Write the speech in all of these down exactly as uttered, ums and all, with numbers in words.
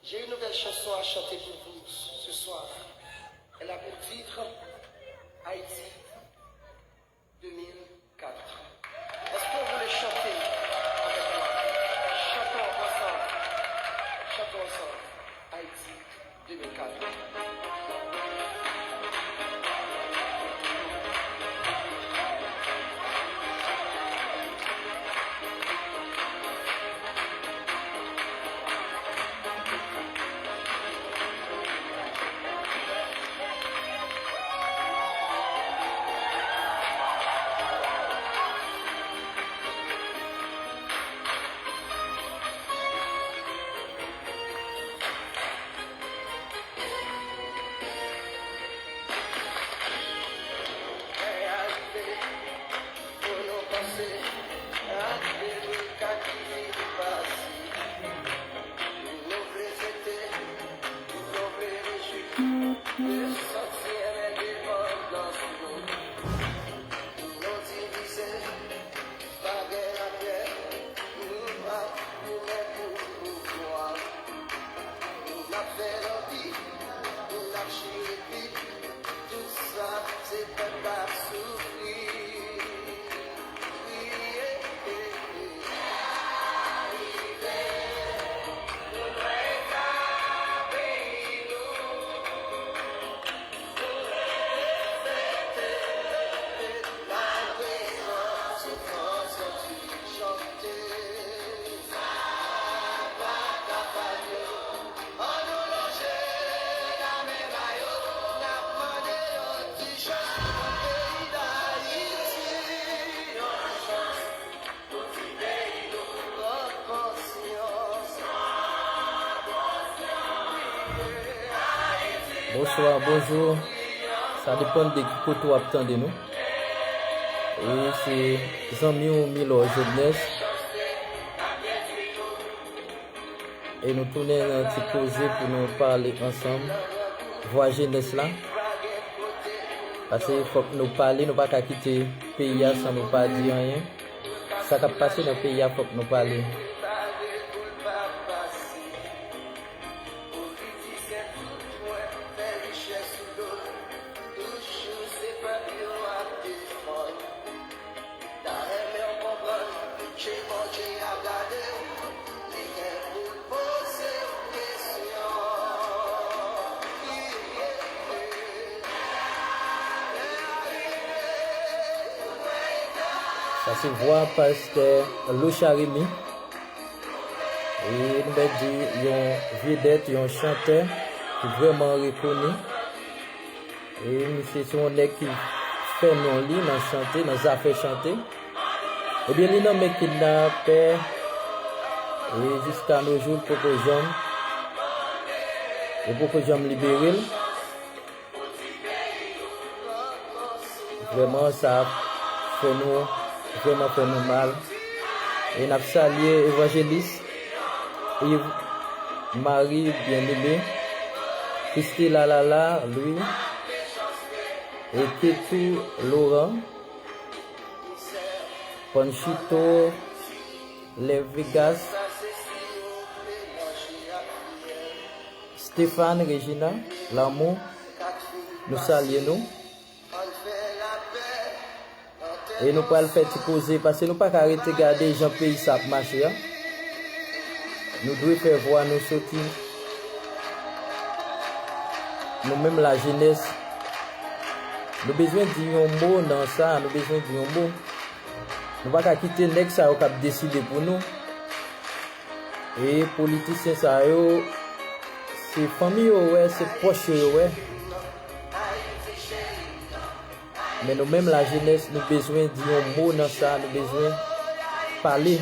J'ai une nouvelle chanson à chanter pour vous ce soir. Elle a pour titre Haïti deux mille quatre. Est-ce que vous voulez chanter avec moi? Chantons ensemble. Chantons ensemble. Haïti deux mille quatre. Bonswa, bonjou. Sa depann de ki kote w ap tande nou. E se zanmi w Milor Jones. E nou tounen nan ti koze pou nou pale ansanm. Vwa jenès la. Paske fòk nou pale, nou pa ka kite peyi a san nou pa di anyen. Sa k ap pase nan peyi a, fòk nou pale. Sa se vwa pastè Loucha Remy. E nou mèt di yon vedèt, yon chantè ki vrèman rekoni. E misye se yon nèg ki fè non li nan chante, nan zafè chante. Ebyen, li nan men kidnapè. E jiska no jou, l poko janm, yo poko janm libere l. Vrèman, sa fè nou, vrèman fè nou mal. E n ap salye evanjelis Yves Marie Bien-Aimé, Christela Lala Louis, e Ketou Laurent, Panchito Les Vegas, Stéphane, Regina, Lanmou, nou salye nou. E nou pral fè ti koze, paske nou pa ka rete gade jan peyi sa ap mache a. Nou dwe fè vwa nou soti. Nou menm lajenès, nou bezwen di yon mo nan sa, nou bezwen di yon mo. Nou pa ka kite nèg sa yo k ap deside pou nou. E politisyen sa yo, se fanmi yo wè, se pwòch yo yo wè. Men nou menm lajenès, nou bezwen di yon mo nan sa, nou bezwen pale.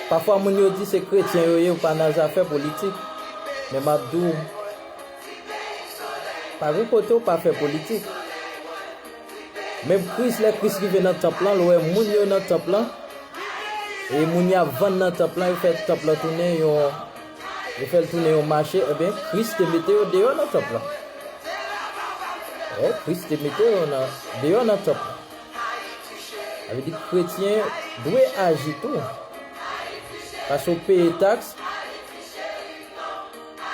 Pafwa moun yo di se kretyen yo ye, yo pa nan zafè politik. Men m ap di w, pa gen kote w pa fè politik. Menm Kris, lè Kris rive nan tanp lan, l wè moun yo nan tanp lan, e moun y ap vann nan tanp lan, yo fè tanp lan tounen yon, yo fè l tounen yon mache, ebyen, Kris te mete yo deyò nan tanp lan. Wi, Kris te mete yo nan, deyò nan tanp lan. Sa vle di kretyen dwe aji tou. Paske w peye taks,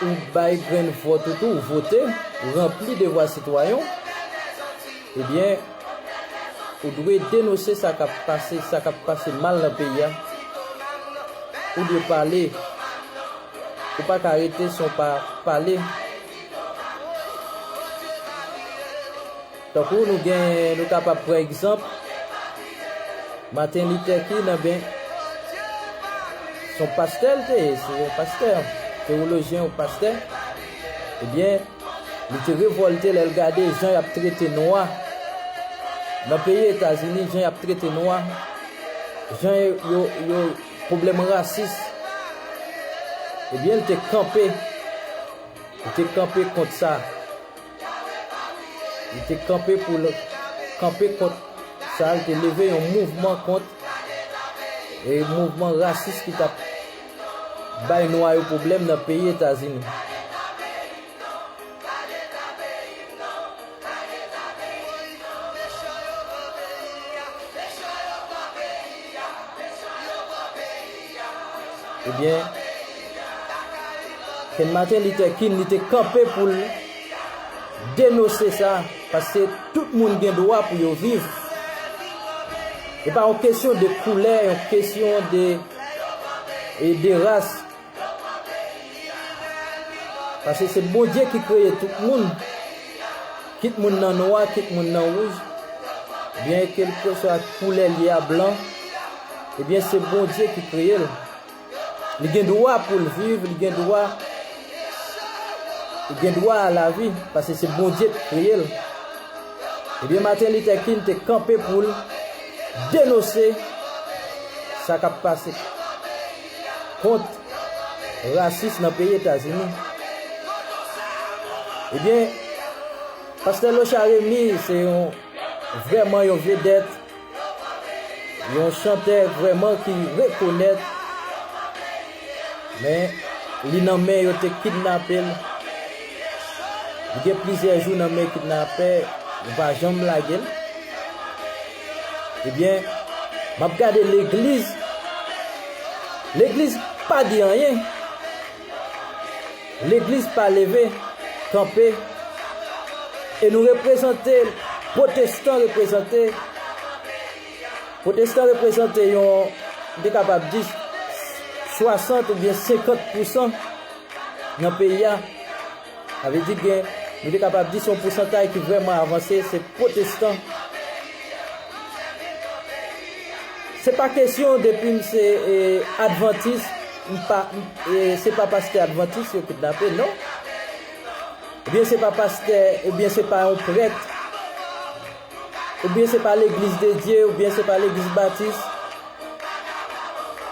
ou bay grenn vòt ou tou, ou vote, ou ranpli devwa sitwayen w, ebyen, ou dwe denonse sa k ap pase, sa k ap pase mal nan peyi a. Ou dwe pale. Ou pa ka rete san w pa pale. Tankou nou gen, nou kapab pran egzanp, Martin Luther King, enben, se yon pastè l te ye, se yon pastè, tewolojyen, yon pastè. Ebyen, li te revòlte lè l gade jan y ap trete nwa nan peyi Etazini, jan y ap trete nwa, jan yo, yo, yo, pwoblèm rasis. Ebyen, li te kanpe, li te kanpe kont sa. Li te kanpe pou l kanpe kont sa, li te leve yon mouvman kont, e, mouvman rasis ki t ap bay nwa yo pwoblèm nan peyi Etazini. Ebyen, Ken Martin Luther King, li te kanpe pou l denonse sa, paske tout moun gen dwa pou yo viv. E pa yon kesyon de koulè, yon kesyon de, e de ras. Paske se Bondye ki kreye tout moun, kit moun nan nwa, kit moun nan wouj, byen kèlkeswa koulè l ye a, blan, ebyen, se Bondye ki kreye l. Li gen dwa pou l viv, li gen dwa, li gen dwa a lavi, paske se Bondye ki kreye l. Ebyen, Martin Luther King te kanpe pou l denonse sa k ap pase kont rasis nan peyi Etazini. Ebyen, Pastè Lochard Remy se yon, vrèman yon vedèt, yon chantè vrèman ki rekonèt, men li nan men yo te kidnape l. Li gen plizyè jou nan men kidnapè, yo pa janm lage l. Ebyen, m ap gade legliz. Legliz pa di anyen. Legliz pa leve kanpe. E nou reprezante, pwotestan reprezante, pwotestan reprezante yon, m te kapab di, swasant oubyen senkant pousan nan peyi a. Sa vle di gen, nou te kapab di se yon pousantay ki vrèman avanse, se pwotestan. Se pa kesyon depi m se, e, advantis, m pa, m, e, se pa pastè advantis yo kidnape, non. Oubyen se pa pastè, oubyen se pa yon prèt, oubyen se pa legliz de Dye, oubyen se pa legliz batis,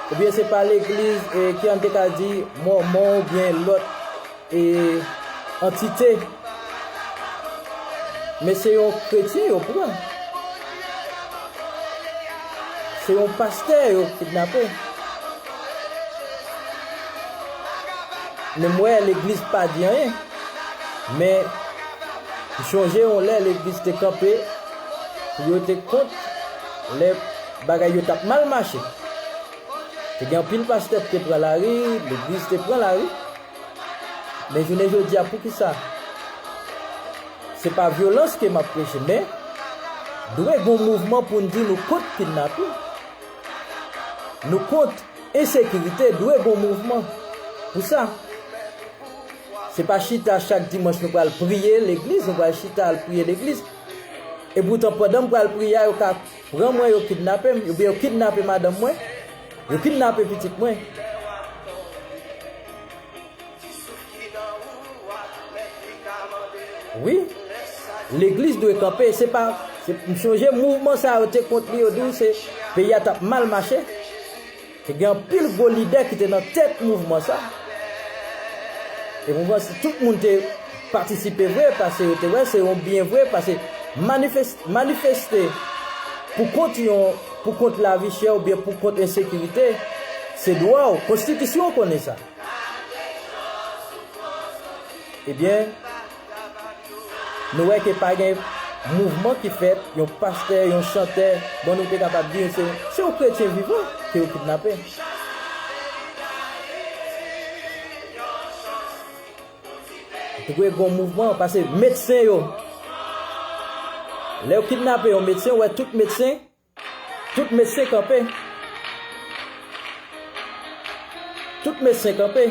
oubyen se pa legliz, e, ki an te ka di, mòmon, oubyen lòt, e, antite. Men se yon kretyen yo pran. Se yon pastè yo kidnape. Men m wè legliz pa di anyen. Men m chonje yon lè legliz te kanpe pou yo te kont lè bagay yo t ap mal mache. Te gen anpil pastè ki te pran lari, legliz te pran lari. Men jounen jodi a, poukisa? Se pa vyolans ke m ap preche, men dwe gon mouvman pou n di nou kont kidnapin. Nou kont ensekirite, dwe gon mouvman pou sa. Se pa chita chak dimanch nou pral priye legliz, nou pral chita al priye legliz. E poutan pandan m pral priye a, yo ka pran mwen, yo kidnape m, oubyen yo kidnape madanm mwen, yo kidnape pitit mwen. Wi, legliz dwe kanpe. Se pa, se, m sonje mouvman sa yo te kont li, yo di w se peyi a t ap mal mache. Te gen anpil gwo lidè ki te nan tèt mouvman sa. E mouvman sa, tout moun te patisipe vre, paske yo te wè se yon byen vre, paske manifes-, manifeste pou kont yon, pou kont lavi chè oubyen pou kont ensekirite, se dwa w, konstitisyon w konnen sa. Ebyen, nou wè ke pa gen mouvman ki fèt, yon pastè, yon chantè, bon, nou te kapab di se, se yon kretyen vivan ke yo kidnape. Dwe gen yon mouvman, paske medsen yo, lè yo kidnape yon medsen, ou wè tout medsen, tout medsen kanpe. Tout medsen kanpe.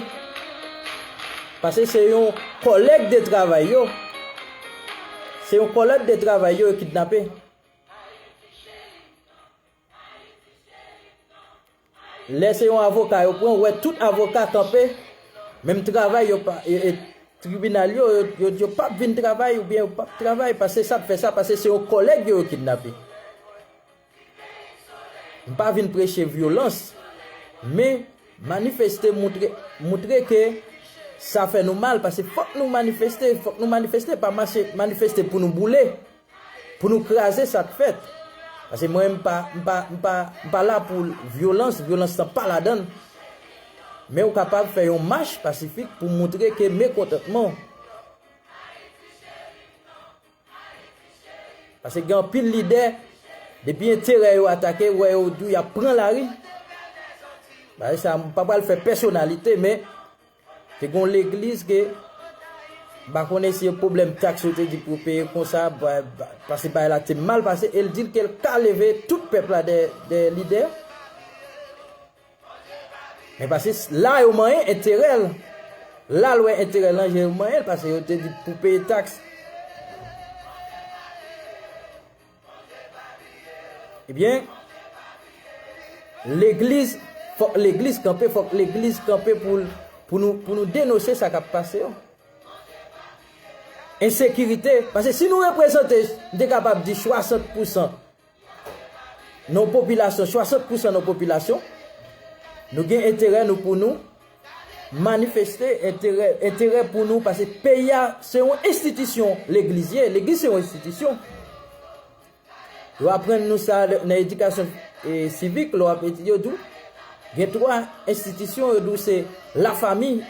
Paske se yon kòlèg de travay yo. Se yon kòlèg de travay yo, yo kidnape. Lè se yon avoka yo pran, ou wè tout avoka kanpe, menm travay yo pa, e, e, tribinal yo, yo, yo, yo p ap vin travay oubyen yo p ap travay, paske sa k fè sa, paske se yon kòlèg yo, yo kidnape. M pa vin preche vyolans, men manifeste moutre, moutre ke sa fè nou mal, paske fòk nou manifeste, fòk nou manifeste, pa mache manifeste pou nou boule, pou nou kraze sa k fèt. Paske mwen, m pa, m pa, m pa, m pa la pou vyolans, vyolans lan pa ladan l. Men ou kapab fè yon mach pasifik pou moutre ke mekontantman w. Paske gen anpil lidè, depi enterè yo atake, ou wè yo di w y ap pran lari. Bagay sa, m pa pral fè pèsonalite, men te gen yon legliz ke, m pa konnen si se pwoblèm taks yo te di pou yo peye konsa, ba-, ba-, paske bagay la te mal pase, e l di l ke l ka leve tout pèp la dèyè, dèyè lidè. Men paske s-, la yo manyen enterè l. La l wè enterè l an je, yo manyen l, paske yo te di pou peye taks. Ebyen, legliz, fòk legliz kanpe, fòk legliz kanpe pou, pou nou, pou nou denonse sa k ap pase yo. Ensekirite, paske si nou reprezante, m te kapab di swasant pousan nan yon popilasyon, swasant pousan nan yon popilasyon, nou gen enterè nou pou nou manifeste, enterè, enterè pou nou, paske peyi a se yon enstitisyon, legliz ye, legliz se yon enstitisyon. Yo aprann nou sa nan edikasyon, e, sivik, lè w ap etidye, yo di w, gen twa enstitisyon, yo di w se lafanmi,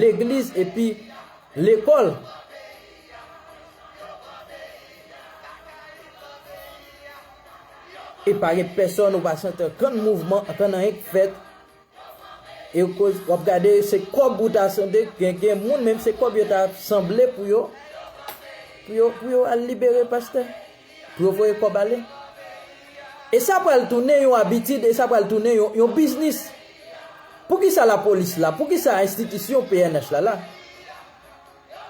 legliz epi lekòl. E pa gen pèsòn, ou pa santi ankenn mouvman, ankenn anyen k fèt. E w koz, w ap gade, se kòb ou ta sanble, gen, gen moun menm se kòb yo ta sanble pou yo, pou yo, pou yo al libere pastè, pou yo voye kòb ale. E sa pral tounen yon abitid, e sa pral tounen yon, yon biznis. Poukisa lapolis la? Poukisa enstitisyon P N H la la?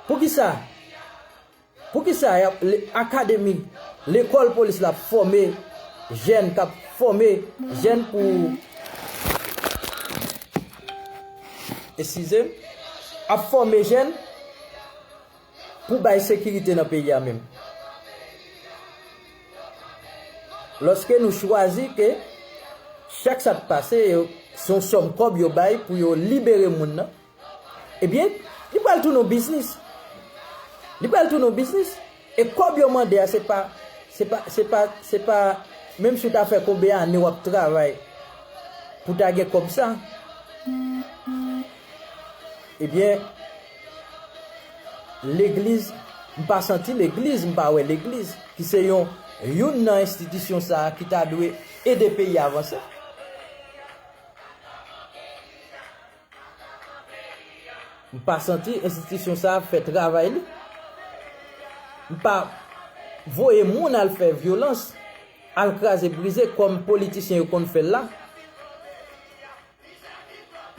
Poukisa? Poukisa y ap, le-, akademi, lekòl polis la ap fòme jèn, k ap fòme jèn pou, eskize m, ap fòme jèn pou bay sekirite nan peyi a menm? Lòske nou chwazi ke chak sa k pase, yo, se yon sòm kòb yo bay pou yo libere moun nan, ebyen, li pral tounen yon biznis. Li pral tounen yon biznis. E kòb yo mande a, se pa, se pa, se pa, se pa, menm si w ta fè konbyen ane w ap travay pou w ta gen kòb sa. Ebyen, legliz, m pa santi legliz, m pa wè legliz, ki se yon, youn nan enstitisyon sa a ki ta dwe ede peyi a avanse. M pa santi enstitisyon sa a fè travay li. M pa voye moun al fè vyolans, al kraze brize kòm politisyen yo konn fè l la.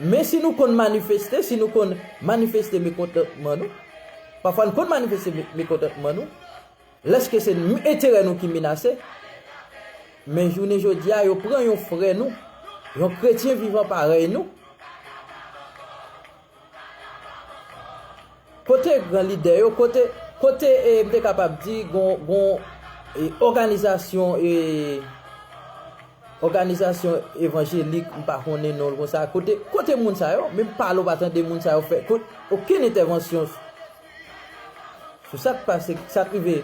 Men si nou konn manifeste, si nou konn manifeste mekontantman nou, pafwa nou konn manifeste me-, mekontantman nou, lèske se m-, enterè nou ki menase, men jounen jodi a, yo pran yon frè nou, yon kretyen vivan parèy nou. Kote gran lidè yo, kote, kote, e, m te kapab di, gon, gon, e, òganizasyon, e, òganizasyon evanjelik, m pa konnen non l konsa. Kote, kote moun sa yo? Menm pale w pa tande moun sa yo fè kot-, okenn entèvansyon sou sa k pase, sa k rive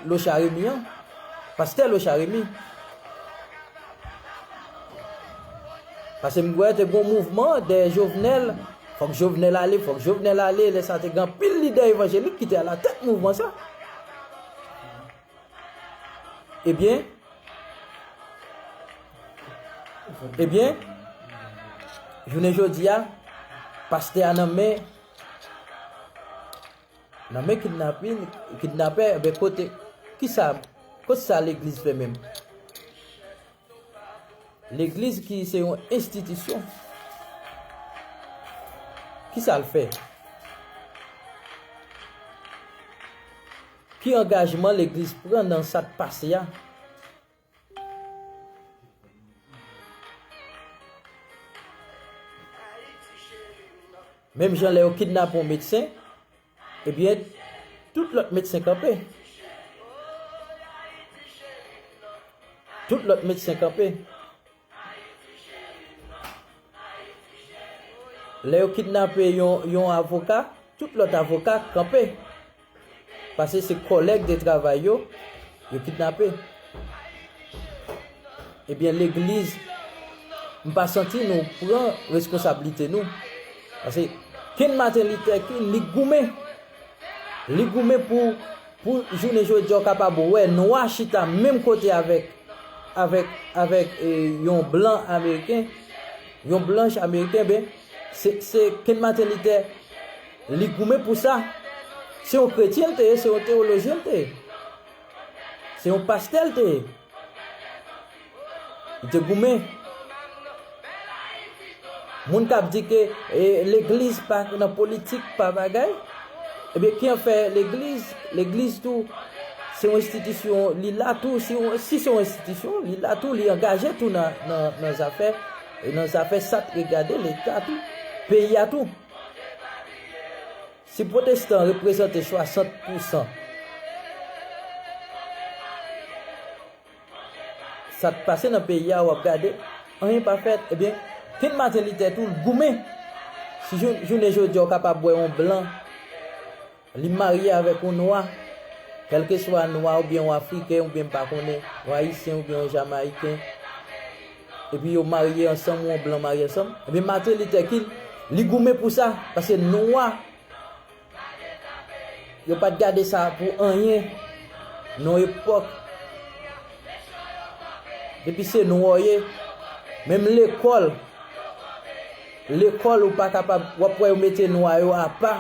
Locha Remy an, pastè Locha Remy. Paske m wè te gon mouvman dèyè Jovenel, fòk Jovenel ale, fòk Jovenel ale, lè sa te gen anpil lidè evanjelik ki te alatèt mouvman sa. Ebyen, ebyen, jounen jodi a, pastè a nan men, Nan men kidnapin, kidnapè, enben kote, kisa, kote sa legliz fè menm? Legliz ki se yon enstitisyon, kisa l fè? Ki angajman legliz pran nan sa k pase a? Menm jan lè yo kidnape yon medsen, ebyen, tout lòt medsen kanpe. Tout lòt medsen kanpe. Lè yo kidnape yon, yon avoka, tout lòt avoka kanpe. Paske se kòlèg de travay yo, yo kidnape. Ebyen, legliz, m pa santi nou pran reskonsablite nou. Paske Ken Martin Luther King, li goumen. Li goumen pou, pou jounen jodi a w kapab wè nwa chita menm kote avèk, avèk, avèk, e, yon blan ameriken, yon blanch ameriken, ben, se, se Ken Martin Luther, li goumen pou sa. Se yon kretyen l te ye, se yon teyolojyen l te ye. Se yon pastè l te ye. Li te goumen. Moun k ap di ke, e, legliz pa nan politik, pa bagay, ebyen, ki an fè legliz? Legliz tou, se yon enstitisyon, li la tou, si, si se yon enstitisyon, li la tou, li angaje tou nan, nan, nan zafè, e nan zafè sa k regade Leta tou, peyi a tou. Si pwotestan reprezante swasant pousan, sa k pase nan peyi a, w ap gade, anyen pa fèt. Ebyen, Ken Martin Luther tou, l goumen. Si jou-, jounen jodi a, w kapab wè yon blan, li marye avèk yon nwa, kèlkeswa nwa oubyen yon afriken, oubyen m pa konnen, yon ayisyen oubyen yon jamayiken, epi yo marye ansanm, yon blan marye ansanm, ebyen, Martin Luther King, li goumen pou sa, paske nwa, yo pa t gade sa pou anyen. Nan epòk, depi se nwa w ye, menm lekòl, lekòl ou pa kapab, w ap wè yo mete nwa yo apa,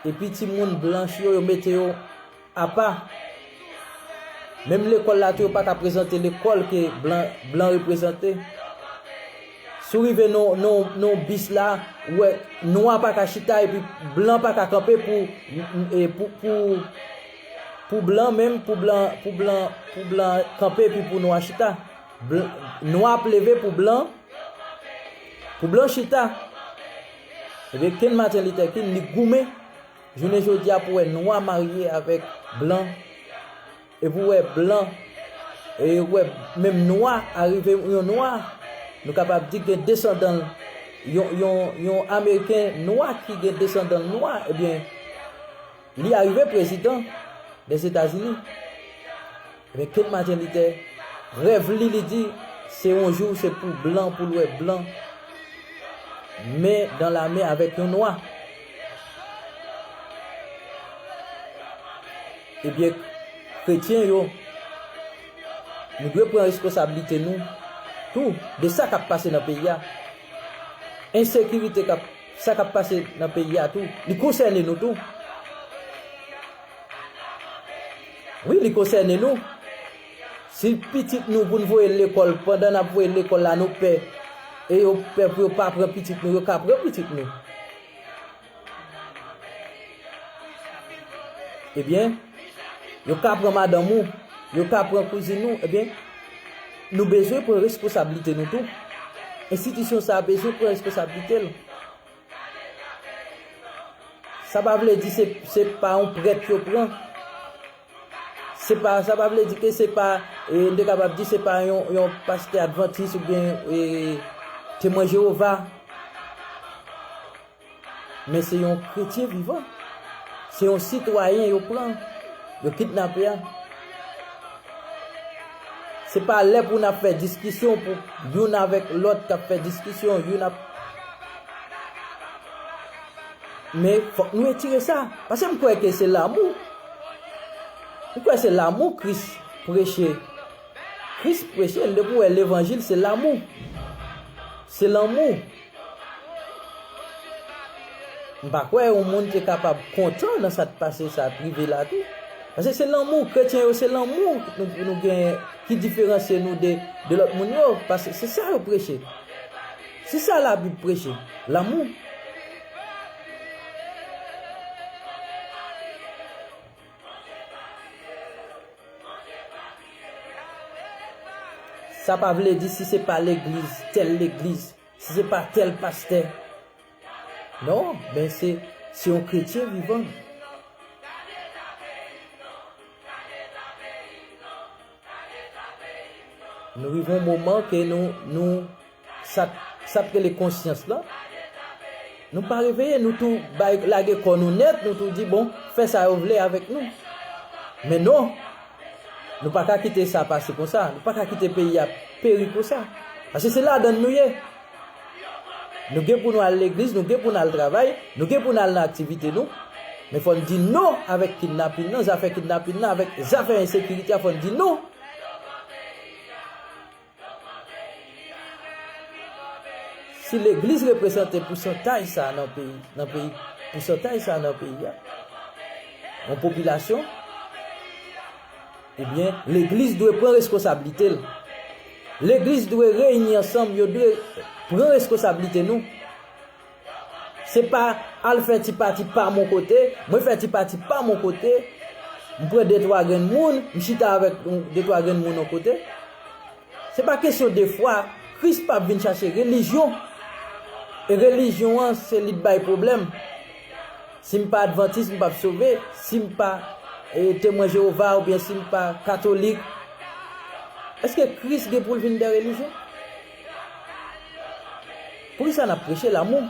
epi timoun blanch yo, yo mete yo apa. Menm lekòl la tou, yo pa ka prezante lekòl ke blan, blan reprezante. Si w rive nan, nan, nan bis la, ou wè, nwa pa ka chita epi blan pa ka kanpe pou, e, pou, pou, pou blan menm, pou blan, pou blan, pou blan kanpe epi pou nwa chita. Blan, nwa ap leve pou blan, pou blan chita. Ebyen, Ken Martin Luther King, li goumen. Jounen jodi a, pou wè nwa marye avèk blan, epi w wè blan, e w wè menm nwa, arive yon nwa, nou kapab di gen desandan l, yon, yon, yon ameriken nwa ki gen desandan l nwa, ebyen, li arive prezidan Dèzetazini. Ebyen, Ken Martin Luther, rèv li, li di, se yon jou, se pou blan, pou l wè blan, men dan la men avèk yon nwa. Ebyen, kretyen yo, nou dwe pran responsablite nou tou de sa k ap pase nan peyi a. Ensekirite k ap, sa k ap pase nan peyi a tou, li konsène nou tou. Wi, li konsène nou. Si pitit nou pou n voye l lekòl, pandan n ap voye l lekòl la, nou pè, e yo pè pou yo pa pran pitit nou, yo ka pran pitit nou. Ebyen, yo ka pran madanm ou, yo ka pran kouzin ou, ebyen, nou bezwen pran responsablite nou tou. Enstitisyon sa a bezwen pran responsablite l. Sa pa vle di se, se pa yon prèt yo pran. Se pa, sa pa vle di ke se pa, e, n te kapab di se pa yon, yon pastè advantis oubyen, e, temwen Jewova. Men se yon kretyen vivan. Se yon sitwayen yo pran, yo kidnape a. Se pa lè pou n ap fè diskisyon, pou youn avèk lòt k ap fè diskisyon, youn ap, men fòk nou retire sa. Paske m kwè ke se lanmou. M kwè se lanmou Kris preche. Kris preche, depi w wè levanjil, se lanmou. Se lanmou. M pa kwè yon moun te kapab kontan nan sa t pase, sa t rive la tou. Paske se lanmou, kretyen yo, se lanmou nou, nou genyen ki diferansye nou de, de lòt moun yo. Paske se sa yo preche. Se sa Labib preche, lanmou. Sa pa vle di si se pa legliz, tèl legliz, si se pa tèl pastè. Non, men se, se yon kretyen vivan. Nou rive yon moman ke nou, nou, sa, sa k rele konsyans lan, nou pa reveye, nou tou bay, lage kò nou nèt, nou tou di, bon, fè sa yo vle avèk nou. Men non, nou pa ka kite sa pase konsa, nou pa ka kite peyi a peri konsa. Paske se ladann nou ye. Nou gen pou nou al legliz, nou gen pou nou al travay, nou gen pou nou al nan aktivite nou. Men fò n di non avèk kidnapin nan, zafè kidnapin nan, avèk zafè ensekirite a, fò n di non. Si legliz reprezante pousantaj sa nan peyi, nan peyi, pousantaj sa nan peyi a, yon popilasyon, ebyen, legliz dwe pran reskonsablite l. Legliz dwe reyini ansanm, yo dwe pran reskonsablite nou. Se pa al fè ti pati pa mon kote, mwen fè ti pati pa mon kote, m pran de twa grenn moun, m chita avèk de twa grenn moun yon kote. Se pa kesyon de fwa. Kris p ap vin chache relijyon. E relijyon an, se li k bay pwoblèm. Si m pa advantis, m p ap sove. Si m pa, e, Temwen Jewova oubyen si m pa katolik, èske Kris gen pou l vin dèyè relijyon? Poukisa n ap preche lanmou?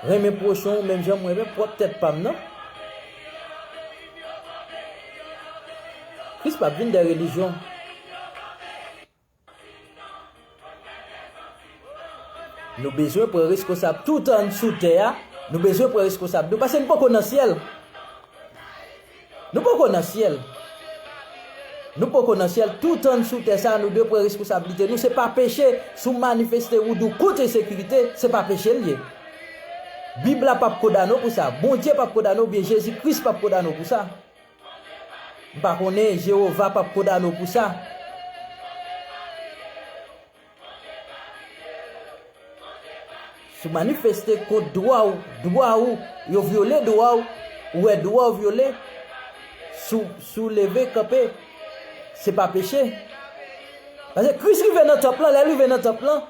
Renmen pwochen w menm jan m renmen pwòp tèt pa m nan. Kris p ap vin dèyè relijyon. Nou bezwen pran reskonsab toutan n sou tè a. Nou bezwen pran reskonsab nou, paske n poko nan syèl. Nou poko nan syèl. Nou poko nan syèl. Toutan n sou tè sa, nou dwe pran reskonsablite nou. Se pa peche si w manifeste woudou kont ensekirite, se pa peche l ye. Bib la p ap kondane w pou sa. Bondye p ap kondane w, oubyen Jezi Kris p ap kondane w pou sa. M pa konnen, Jewova p ap kondane w pou sa. Si w manifeste kont dwa w, dwa w, yo vyole dwa w, ou wè dwa w vyole, si w, si w leve kanpe, se pa peche. Paske Kris rive nan tanp lan, lè l rive nan tanp lan,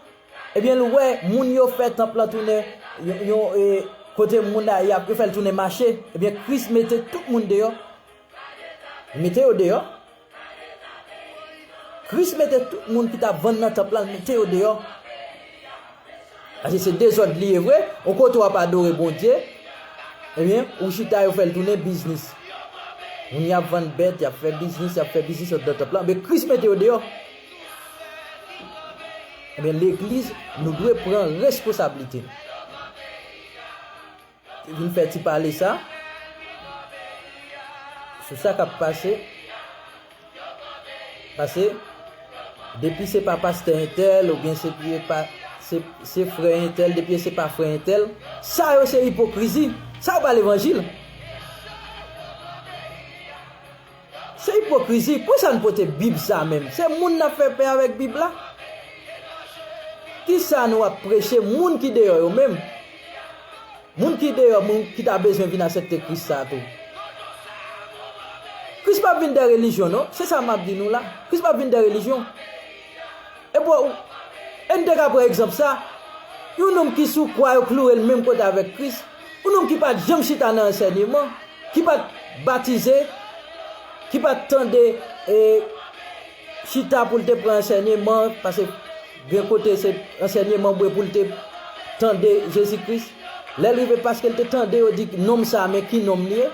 ebyen, l wè moun yo fè tanp lan tounen yon, yon, e, kote moun la, y ap, yo fè l tounen mache. Ebyen, Kris mete tout moun deyò. Mete yo deyò. Kris mete tout moun ki t ap vann nan tanp lan, l mete yo deyò. Paske se dezòd li ye vre, yon kote w ap adore Bondye, ebyen, ou chita, yo fè l tounen biznis. Moun y ap vann bèt, y ap fè biznis, y ap fè biznis anndan tanp lan, men Kris mete yo deyò. Ebyen, legliz, nou dwe pran reskonsablite nou. Te vin fè ti pale sa sou sa k ap pase. Pase, depi se pa pastè entèl, oubyen se, se pa, se, se frè entèl, depi se pa frè entèl, sa yo se ipokrizi. Sa yo pa levanjil. Se ipokrizi. Poukisa n pote Bib sa menm? Se moun n ap fè pè avèk Bib la? Kisa nou ap preche moun ki deyò yo menm? Moun ki deyò, moun ki ta bezwen vin aksepte Kris sa tou. Kris p ap vin dèyè relijyon, non. Se sa m ap di nou la. Kris p ap vin dèyè relijyon. E bon, e n te ka pran egzanp sa. Yon nonm ki sou kwa, yo kloure l menm kote avèk Kris. Yon nonm ki pa t janm chita nan ansèyman, ki pa t batize, ki pa t tande, e, chita pou l te pran ansèyman, paske gen kote se ansèyman bwe pou l te tande Jezi Kris. Lè l rive, paske l te tande yo di nonm sa, men ki nonm li ye.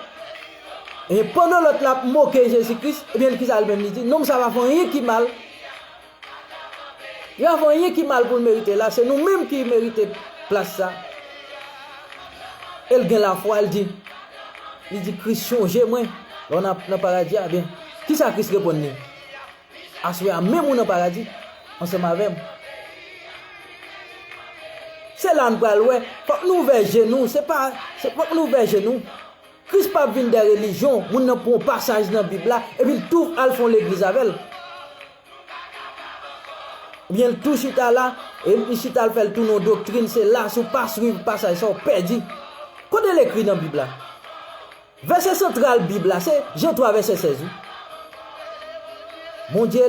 E pandan lòt la ap moke Jezi Kris, ebyen, kisa l menm li di? Nonm sa pa fè anyen ki mal. Li pa fè anyen ki mal pou l merite la, se nou menm ki merite plas sa. E l gen lafwa, l di, li di, Kris, chonje mwen lè w nan, nan paradi a. Ebyen, kisa Kris reponn li? Aswè a menm ou nan paradi, ansanm avè m. Se la n pral wè. Fòk nou ouvè je nou. Se pa, se, fòk nou ouvè je nou. Kris p ap vin dèyè relijyon, moun nan pran yon pasaj nan Bib la, epi l tou al fè yon legliz avè l. Oubyen l tou chita la, e l chita l fè l tounen yon doktrin, se la, si w pa swiv pasaj sa, w pèdi. Kote l ekri nan Bib la? Vèsè santral Bib la, se Jan twa vèsè sèz, wi. Bondye,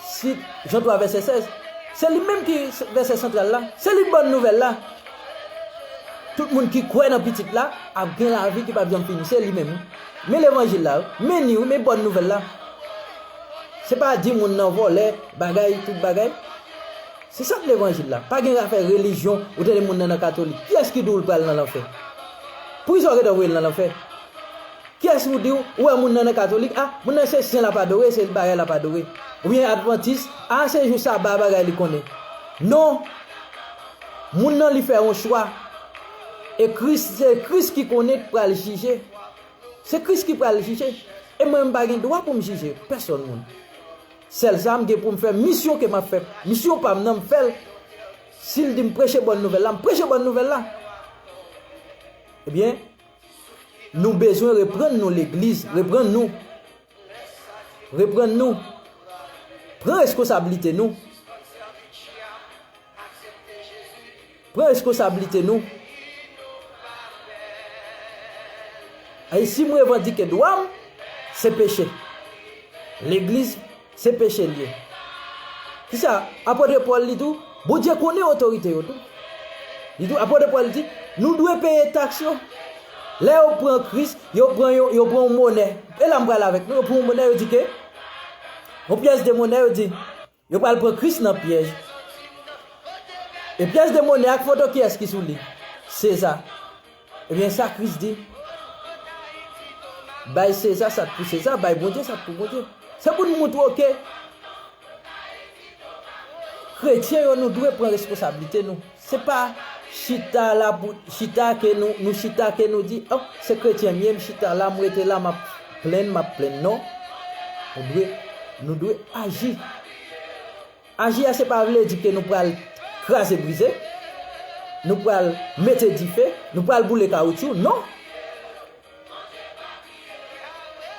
si, Jan twa vèsè sèz, se li menm ki vèsè santral la, se li bòn nouvèl la. Tout moun ki kwè nan Pitit la ap gen lavi ki p ap janm fini, se li menm, wi. Men levanjil la, wi. Men ni, wi, men bòn nouvèl la. Se pa di moun nan vòlè, bagay, tout bagay. Se sa k levanjil la. Pa gen afè relijyon, ou tande moun nan nan katolik. Kiyès ki di w l pral nan lanfè? Poukisa w gentan voye l nan lanfè? Kiyès ou di w, ou wè moun nan nan katolik, a, moun nan se sen l ap adore, se bagay l ap adore. Oubyen advantis, a, se jou saba bagay li konnen. Non! Moun nan li fè yon chwa. E Kris, se Kris ki konnen k pral jije. Se Kris ki pral jije. E mwen, m pa gen dwa pou m jije pèsòn moun. Sèl sa, m gen pou m fè misyon ke m ap fè. Misyon pa m nan, m fè l. Si l di m preche bòn nouvèl la, m preche bòn nouvèl la. Ebyen, nou bezwen reprann nou legliz, reprann nou. Reprann nou. Pran reskonsablite nou. Pran reskonsablite nou. E si m revandike dwa m, se peche. Legliz, se peche l ye. Kisa? Apot Pòl li tou, Bondye konnen otorite yo tou. Li tou, Apot Pòl di, nou dwe peye taks yo. Lè yo pran Kris, yo pran yon, yo pran yon monè. E la m pral avèk nou, yo pran yon monè, yo di ke, yon pyès de monè, yo di, yo pral pran Kris nan pyèj. E pyès de monè ak foto kiyès ki sou li? Seza. Ebyen, sa Kris di, bay Seza sa k pou Seza, bay Bondye sa k pou Bondye. Se pou n montre w ke kretyen yo, nou dwe pran reskonsablite nou. Se pa chita la pou chita ke nou, nou chita ke nou di, oh, se kretyen m ye, m chita la, m rete la, m ap plenn, m ap plenn. Non. Nou dwe, nou dwe aji. Aji a se pa vle di ke nou pral kraze brize, nou pral mete dife, nou pral boule kawotchou, non.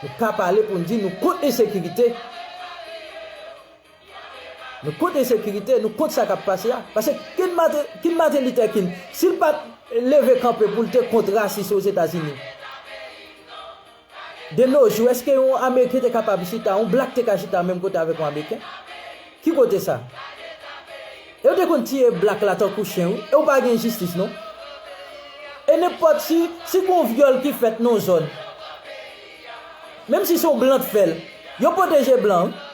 Nou ka pale pou n di nou kont ensekirite. Nou kont ensekirite, nou kont sa k ap pase a. Paske King Martin, King Martin Luther King, si l pa t leve kanpe pou l te kont rasis Ozetazini, de nos jours, èske yon Ameriken te kapab chita, yon blak te ka chita menm kote avèk yon Ameriken? Ki kote sa? E yo te konn tiye blak la tankou chen, wi. E w pa gen jistis, non. E nenpòt si, si gon vyòl ki fèt nan zòn, menm si se yon blan t fè l, yo pwoteje blan, wi.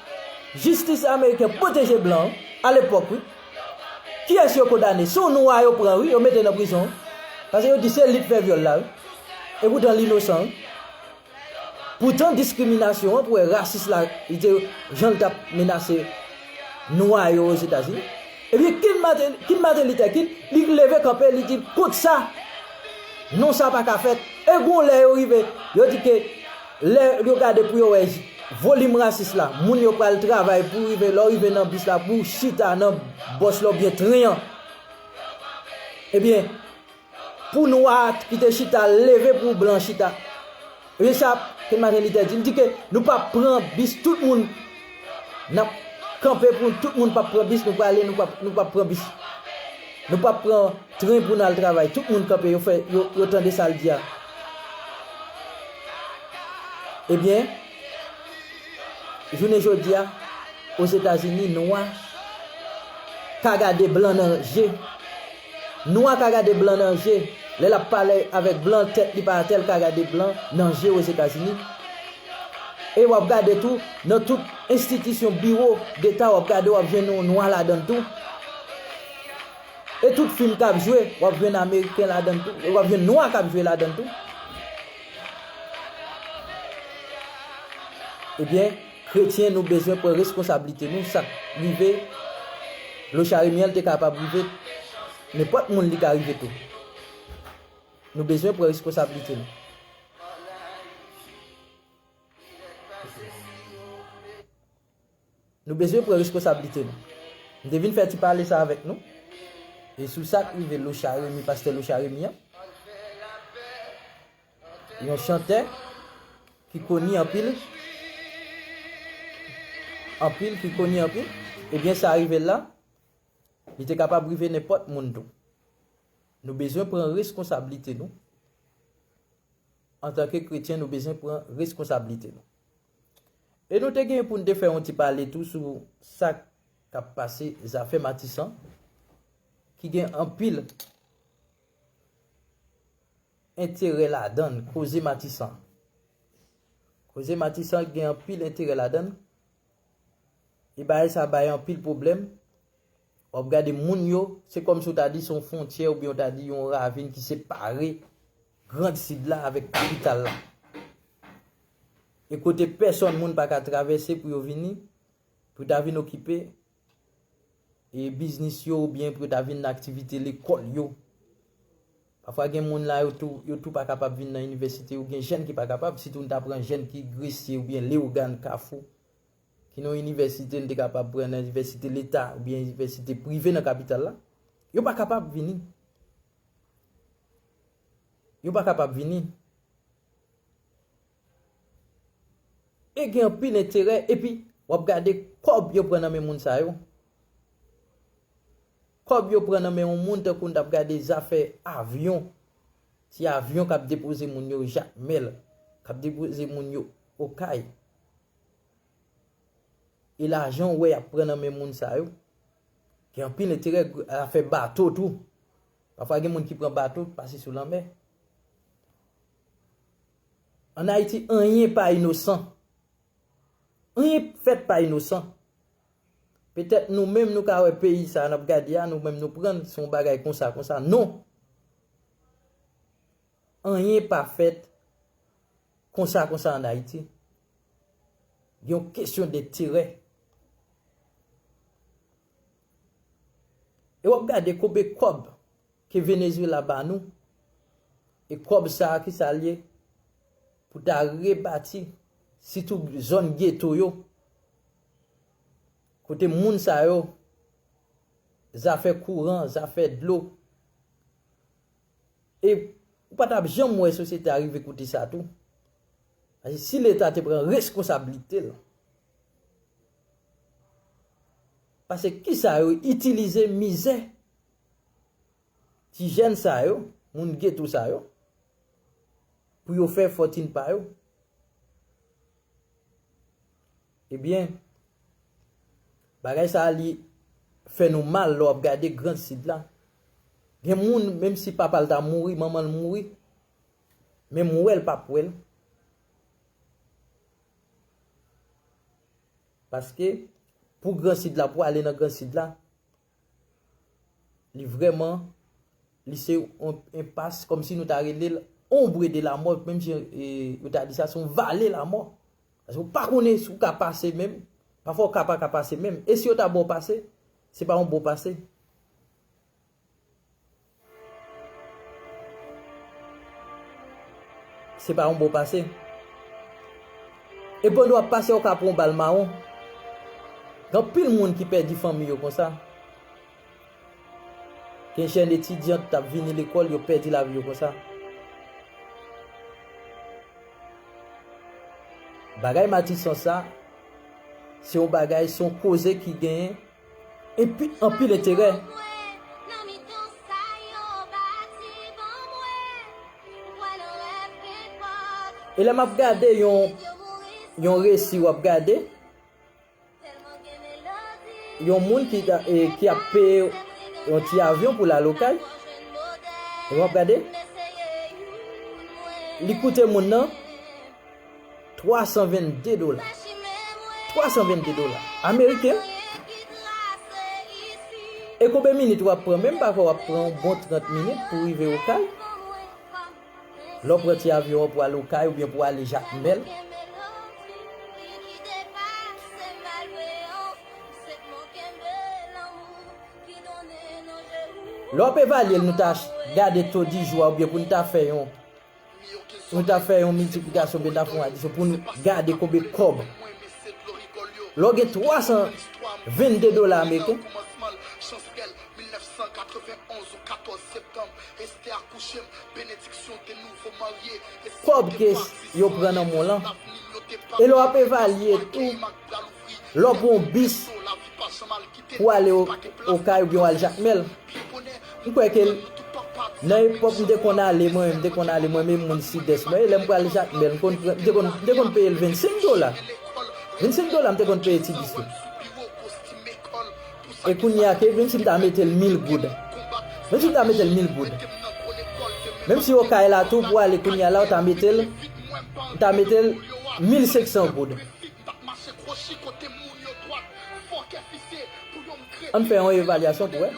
Jistis ameriken pwoteje blan, alepòk, wi. Kiyès yo kondane? Se yon nwa yo pran, wi, yo mete nan prizon, wi. Paske yo di se li t fè vyòl la, wi. Epoutan li inosan, wi. Poutan diskriminasyon an, pou wè rasis la, li te, jan l t ap menase nwa yo Ozetazini. Ebyen, King Martin, King Martin Luther King, li leve kanpe, li di kont sa. Non, sa pa ka fèt. E gon lè yo rive, yo di ke lè yo gade pou yo wè volim rasis la, moun yo pral travay pou rive, lè w rive nan bis la, pou w chita nan bòs la oubyen tren an. Ebyen, pou nwa a ki te chita leve pou blan chita. Ebyen sa, King Martin Luther di, li di ke nou p ap pran bis, tout moun n ap kanpe pou tout moun p ap pran bis, nou prale, nou p ap, nou p ap pran bis. Nou p ap pran tren pou n al travay. Tout moun kanpe, yo fè, yo, yo tande sa l di a. Ebyen, jounen jodi a, Ozetazini, nwa ka gade blan nan je. Nwa ka gade blan nan je. Lè l ap pale avèk blan, tèt li pa atè, l ka gade blan nan je Ozetazini. E w ap gade tou, nan tout enstitisyon, biwo deta, w ap gade, w ap jwenn yon nwa ladan l tou. E tout fim k ap jwe, w ap jwenn ameriken ladan l tou, w ap jwenn nwa k ap jwe ladan l tou. Ebyen, kretyen, nou bezwen pran reskonsablite nou, sa k rive Lochard Emiel te kapab rive nenpòt moun, li ka rive tou. Nou bezwen pran reskonsablite nou. Nou bezwen pran reskonsablite nou. M te vin fè ti pale sa avèk nou. E sou sa k rive Locha Remy, pastè Locha Remy an, yon chantè ki koni anpil, anpil, ki koni anpil, ebyen, sa rive l la, li te kapab rive nenpòt moun tou. Nou bezwen pran reskonsablite nou. Antanke kretyen, nou bezwen pran reskonsablite nou. E nou te gen pou n te fè yon ti pale tou sou sa k ap pase, zafè Matisan, ki gen anpil enterè ladan l, koze Matisan. Koze Matisan gen anpil enterè ladan l. E bagay sa bay anpil pwoblèm. W ap gade moun yo, se kòmsi w ta di se yon fwontyè oubyen w ta di yon ravin ki separe Grand Sid la avèk kapital la. E kote pèsòn moun pa ka travèse pou yo vini, pou yo ta vin okipe e biznis yo oubyen pou yo ta vin nan aktivite lekòl yo. Pafwa gen moun la, yo tou, yo tou pa kapab vin nan inivèsite, ou gen jèn ki pa kapab, sitou n ta pran jèn ki Gresye oubyen Leyogàn, Kafou, ki nan yon inivèsite, n te kapab pran nan inivèsite leta oubyen inivèsite prive nan kapital la, yo pa kapab vini. Yo pa kapab vini. E gen anpil enterè, epi w ap gade kòb yo pran nan men moun sa yo. Kòb yo pran nan men yon moun tankou n t ap gade zafè avyon. Ti avyon k ap depoze moun yo Jakmèl, k ap depoze moun yo Okay. E lajan w wè y ap pran nan men moun sa yo. Gen anpil enterè, afè bato tou. Pafwa gen moun ki pran bato, pase sou lanmè. Ann Ayiti, anyen pa inosan. Anyen fèt pa inosan. Petèt nou menm nou ka wè peyi sa a n ap gade a, nou menm nou pran l se yon bagay konsa, konsa. Non! Anyen pa fèt konsa, konsa ann Ayiti. Gen yon kesyon denterè. E w ap gade konbe kòb ke Venezuela ba nou. E kòb sa a, ki sa l ye? Pou ta rebati, sitou zòn geto yo. Kote moun sa yo, zafè kouran, zafè dlo. E ou pa t ap janm wè sosyete a rive kote sa tou. Paske si Leta te pran reskonsablite l, paske kisa yo itilize mizè ti jèn sa yo, moun geto sa yo, pou yo fè fòtin pa yo. Ebyen, bagay sa a li fè nou mal lè w ap gade Grand Sid la. Gen moun, menm si papa l ta mouri, manman l mouri, menm wè l p ap wè l. Paske pou Grand Sid la, pou ale nan Grand Sid la, li vrèman, li se yon enpas, kòmsi nou ta rele l ombre de la mort, menm jan, e, yo ta di sa, se yon vale la mort. Paske ou pa konnen si w ka pase menm, pafwa w ka pa ka pase menm. E si yo ta ba w pase, se pa yon bon pase. Se pa yon bon pase. E pandan w ap pase, w ka pran yon bal mawon. Gen anpil moun ki pèdi fanmi yo konsa. Gen jèn etidyan t ap vini lekòl, yo pèdi lavi yo konsa. Bagay Matisan sa, se yon bagay, se yon koze ki genyen epi anpil enterè. E lè m ap gade yon, yon resi, w ap gade, yon moun ki, ta- e, ki ap peye yon ti avyon pou l al Okay. E w ap gade, li koute moun nan twa san vennde dola. Twa san vennde dola ameriken. E konbyen minit w ap pran? Menm pafwa w ap pran yon bon trant minit pou w rive Okay. Lè w pran ti avyon an pou w al Okay oubyen pou w ale Jakmèl, lè w ap evalye l, nou ta ch- gade to di jou a oubyen pou n ta fè yon, nou ta fè yon miltiplikasyon oubyen ta fè yon adisyon pou nou gade konbyen kòb. Lè w gen twa san vennde dola ameriken, Kòb ke yo pran nan men w lan. E lè w ap evalye tou, lè w pran yon bis pou ale o-, Okay oubyen w al Jakmèl, m kwè ke nan epòk m te konn ale mwen menm, m te konn ale mwen menm moun Sidès mwen, e lè m pral Jakmèl, m konn pran, m te konn, m te konn peye l vennsenk dola. Vennsenk dola m te konn peye ti bis yo. E kounye a ke, menm si m ta mete l mil goud, menm si m ta mete l mil goud, menm si Okay la tou pou ale kounye a la, w ta mete l, m ta mete l mil senk san goud. Ann fè yon evalyasyon pou wè.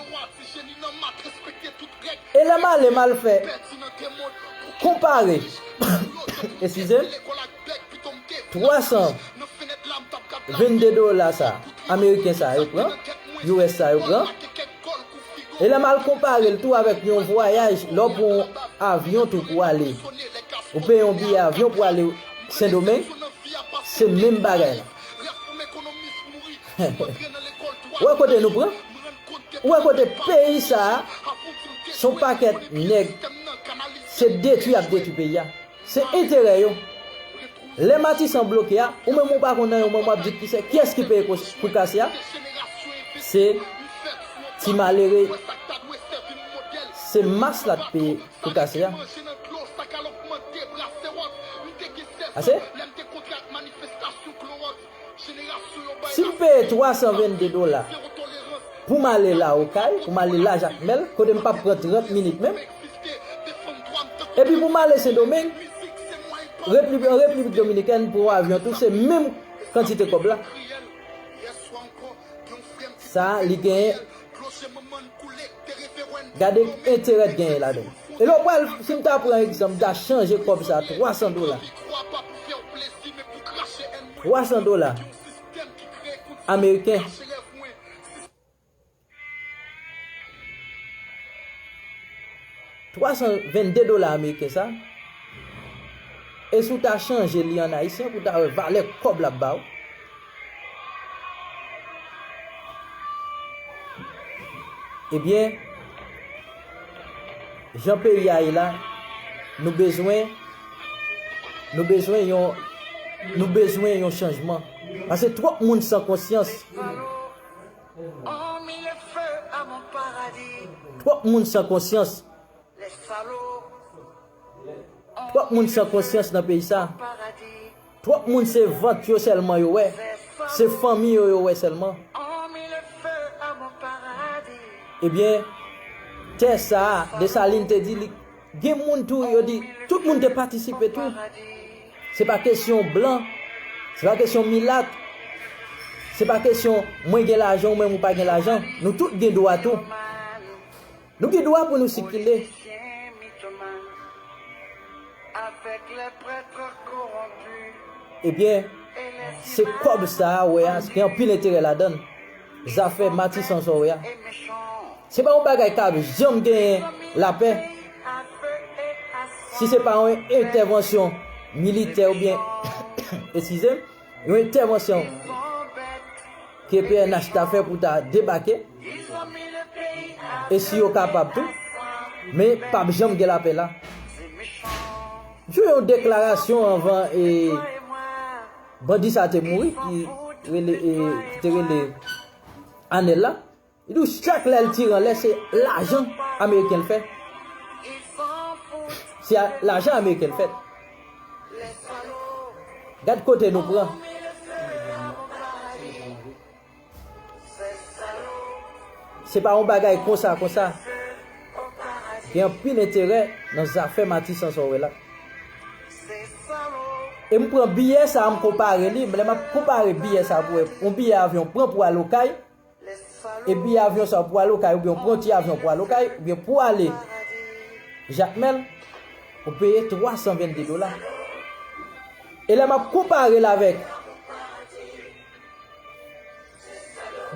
E lè m ale, m al fè konpare, eskize m, twa san vennde dola sa, ameriken sa yo pran, U S sa yo pran. E lè m al konpare l tou avèk yon vwayaj, lè w pran yon avyon tou pou ale, ou peye yon biyè avyon pou ale Sendomeng, se menm bagay la. Ou wè kote nou pran? Ou wè kote peyi sa a, se yon pakèt nèg, se detwi y ap detwi peyi a. Se enterè yo. Lè Matisan bloke a, ou menm ou pa konn nan yo, menm w ap di ki se, kiyès ki peye kou, kou kase a? Se ti malere, se mas la t peye kou kase a. Ase? Si m peye twa san vennde dola pou m ale la Okay, pou m ale la Jakmèl, kote m p ap pran trant minit menm, epi pou m ale Sendomeng, Repib-, an Repiblik Dominikèn, pran yon avyon tou, se menm kantite kòb la. Sa, li genyen. Gade enterè k genyen ladan l. E lè w pral, si m ta pran egzanp, m ta chanje kòb sa, twa san dola. Twa san dola ameriken. Twa san vennde dola ameriken sa. E si w ta chanje li an ayisyen pou w ta wè valè kòb l ap ba w. Ebyen, jan peyi a ye la, nou bezwen, nou bezwen yon, nou bezwen yon chanjman. Paske twòp moun san konsyans. Twòp moun san konsyans. Twòp moun san konsyans nan peyi sa. Twòp moun se vant yo sèlman yo wè. Se fanmi yo yo wè sèlman. Ebyen, tè sa a, Desalin te di li, gen moun tou, yo di, tout moun te patisipe tou. Se pa kesyon blan, se pa kesyon milat, se pa kesyon mwen gen lajan ou menm ou pa gen lajan. Nou tout gen dwa tou. Nou gen dwa pou nou sikile. Ebyen, se kòb sa a, wè a, gen anpil enterè ladan l. Zafè Matisan sa w wè a. Se pa yon bagay k ap janm genyen lapè. Si se pa yon entèvansyon militè oubyen, eskize m, yon entèvansyon ke P N H ta fè pou ta debake. E si yo kapab tou, men p ap janm gen lapè la. M jwe yon deklarasyon anvan e bandi sa te mouri, ki rele, e, ki te rele Anèl la. Li di w chak lè l tire anlè, se lajan ameriken l fè. Se a, lajan ameriken l fè. Gad kote nou pran. Se pa yon bagay konsa, konsa. Gen anpil enterè nan zafè Matisan sa w wè la. E m pran biyè sa a, m konpare li. Lè m ap konpare biyè sa a pou wè, yon biyè avyon pran pou al Okay, e biyè avyon sa a pou al Okay, oubyen yon pran ti avyon pou al Okay, oubyen pou ale Jakmèl, ou peye twa san vennde dola. E lè m ap konpare l avèk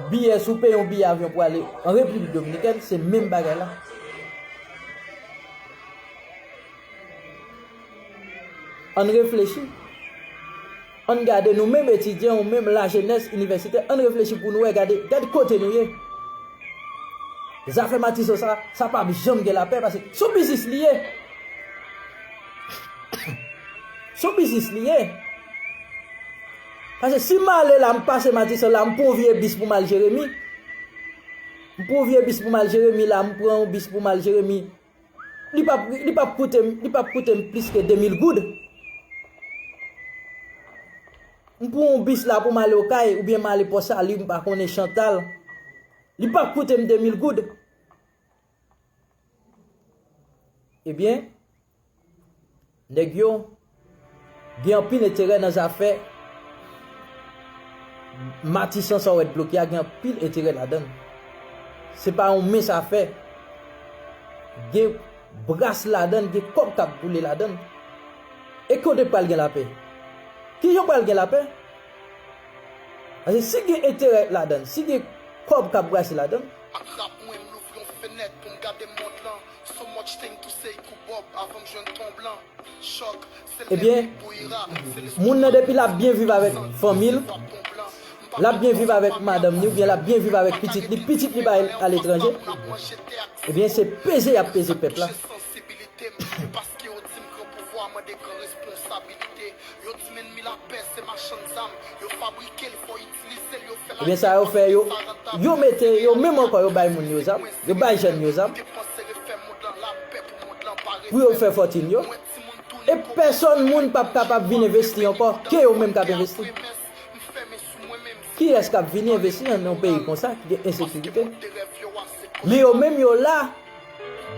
biyè, si w peye yon biyè avyon pou ale an Repiblik Dominikèn, se menm bagay la. Ann reflechi. Ann gade nou menm etidyan, ou menm lajenès inivèsitè, ann reflechi pou nou wè, gade, gade kote nou ye. Zafè Matisan sa, sa p ap janm gen lapè, paske se yon biznis li ye. Se yon biznis li ye. Paske si m ale la, m pase Matisan la, m pran yon vye bis pou m al Jeremi. M pran yon vye bis pou m al Jeremi la, m pran yon bis pou m al Jeremi. Li p ap, li p ap koute m, li p ap koute m plis ke de mil goud. M pran yon bis la pou m ale Okay, oubyen m ale Pòsali, m pa konnen Chantal. Li p ap koute m de mil goud. Ebyen, nèg yo gen anpil enterè nan zafè Matisan sa w wè t bloke a, gen anpil enterè ladan l. Se pa yon mens afè. Gen bras ladan l, gen kòb k ap boule ladan l. E kote pral gen lapè? Kijan pral gen lapè? Paske si gen enterè ladan l, si gen kòb k ap brase ladan l, Atrap mwen, m louvri yon fenèt pou m gade mond lan. So much thing to say, kou bòb avan m jwenn ton blan. Chòk, se lè Ebyen, moun nan depi l ap byen viv avèk fanmi l, l ap byen viv avèk madanm li, oubyen l ap byen viv avèk pitit li, pitit li pa aletranje, ebyen, se peze y ap peze pèp la. Paske yo di m gran pouvwa mande gran responsabilite. Yo di m ènmi lapè se machann zam. Yo fabrike l, fò itilize l, yo fè Ebyen, sa yo fè, yo, yo mete, yo menm ankò, yo bay moun yo zam, yo bay jèn yo zam, pou yo fè fòtin yo. E pèsonn moun p ap kapab vin envesti ankò, ke yo menm k ap envesti. Kiyès k ap vini envesti nan yon peyi konsa ki gen ensekirite? Men yo menm yo la,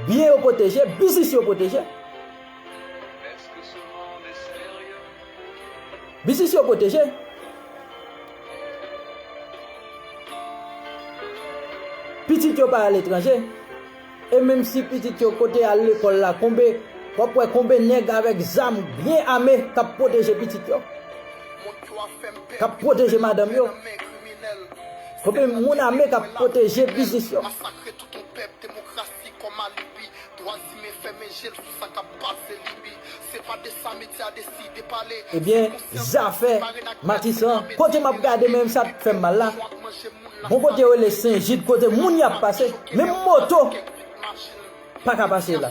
byen yo pwoteje, biznis yo pwoteje. Biznis yo pwoteje. Pitit yo pa aletranje. E menm si pitit yo kote al lekòl la, konbe, w ap wè konbe nèg avèk zam byen ame k ap pwoteje pitit yo, k ap pwoteje madanm yo. Konbe moun ame k ap pwoteje biznis yo. Ebyen, zafè Matisan, kote m ap gade menm sa k fè m mal la. Gon kote yo rele Sen Jid, kote moun y ap pase. Menm moto pa ka pase la.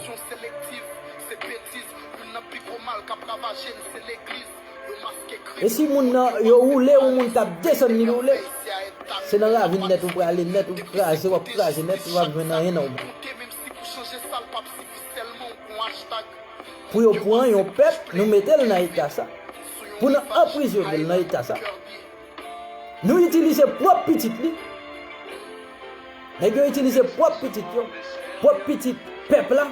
E si moun nan, yo woule, yon moun k ap desann li woule, se nan ravin nèt ou prale nèt, ou kraze, w ap kraze nèt, ou p ap jwenn anyen nan yon moun. Pou yo pran yon pèp, nou mete l nan eta sa. Pou nou anprizone l nan eta sa. Nou itilize pwòp pitit li. Nèg yo itilize pwòp pitit yo, pwòp pitit pèp la.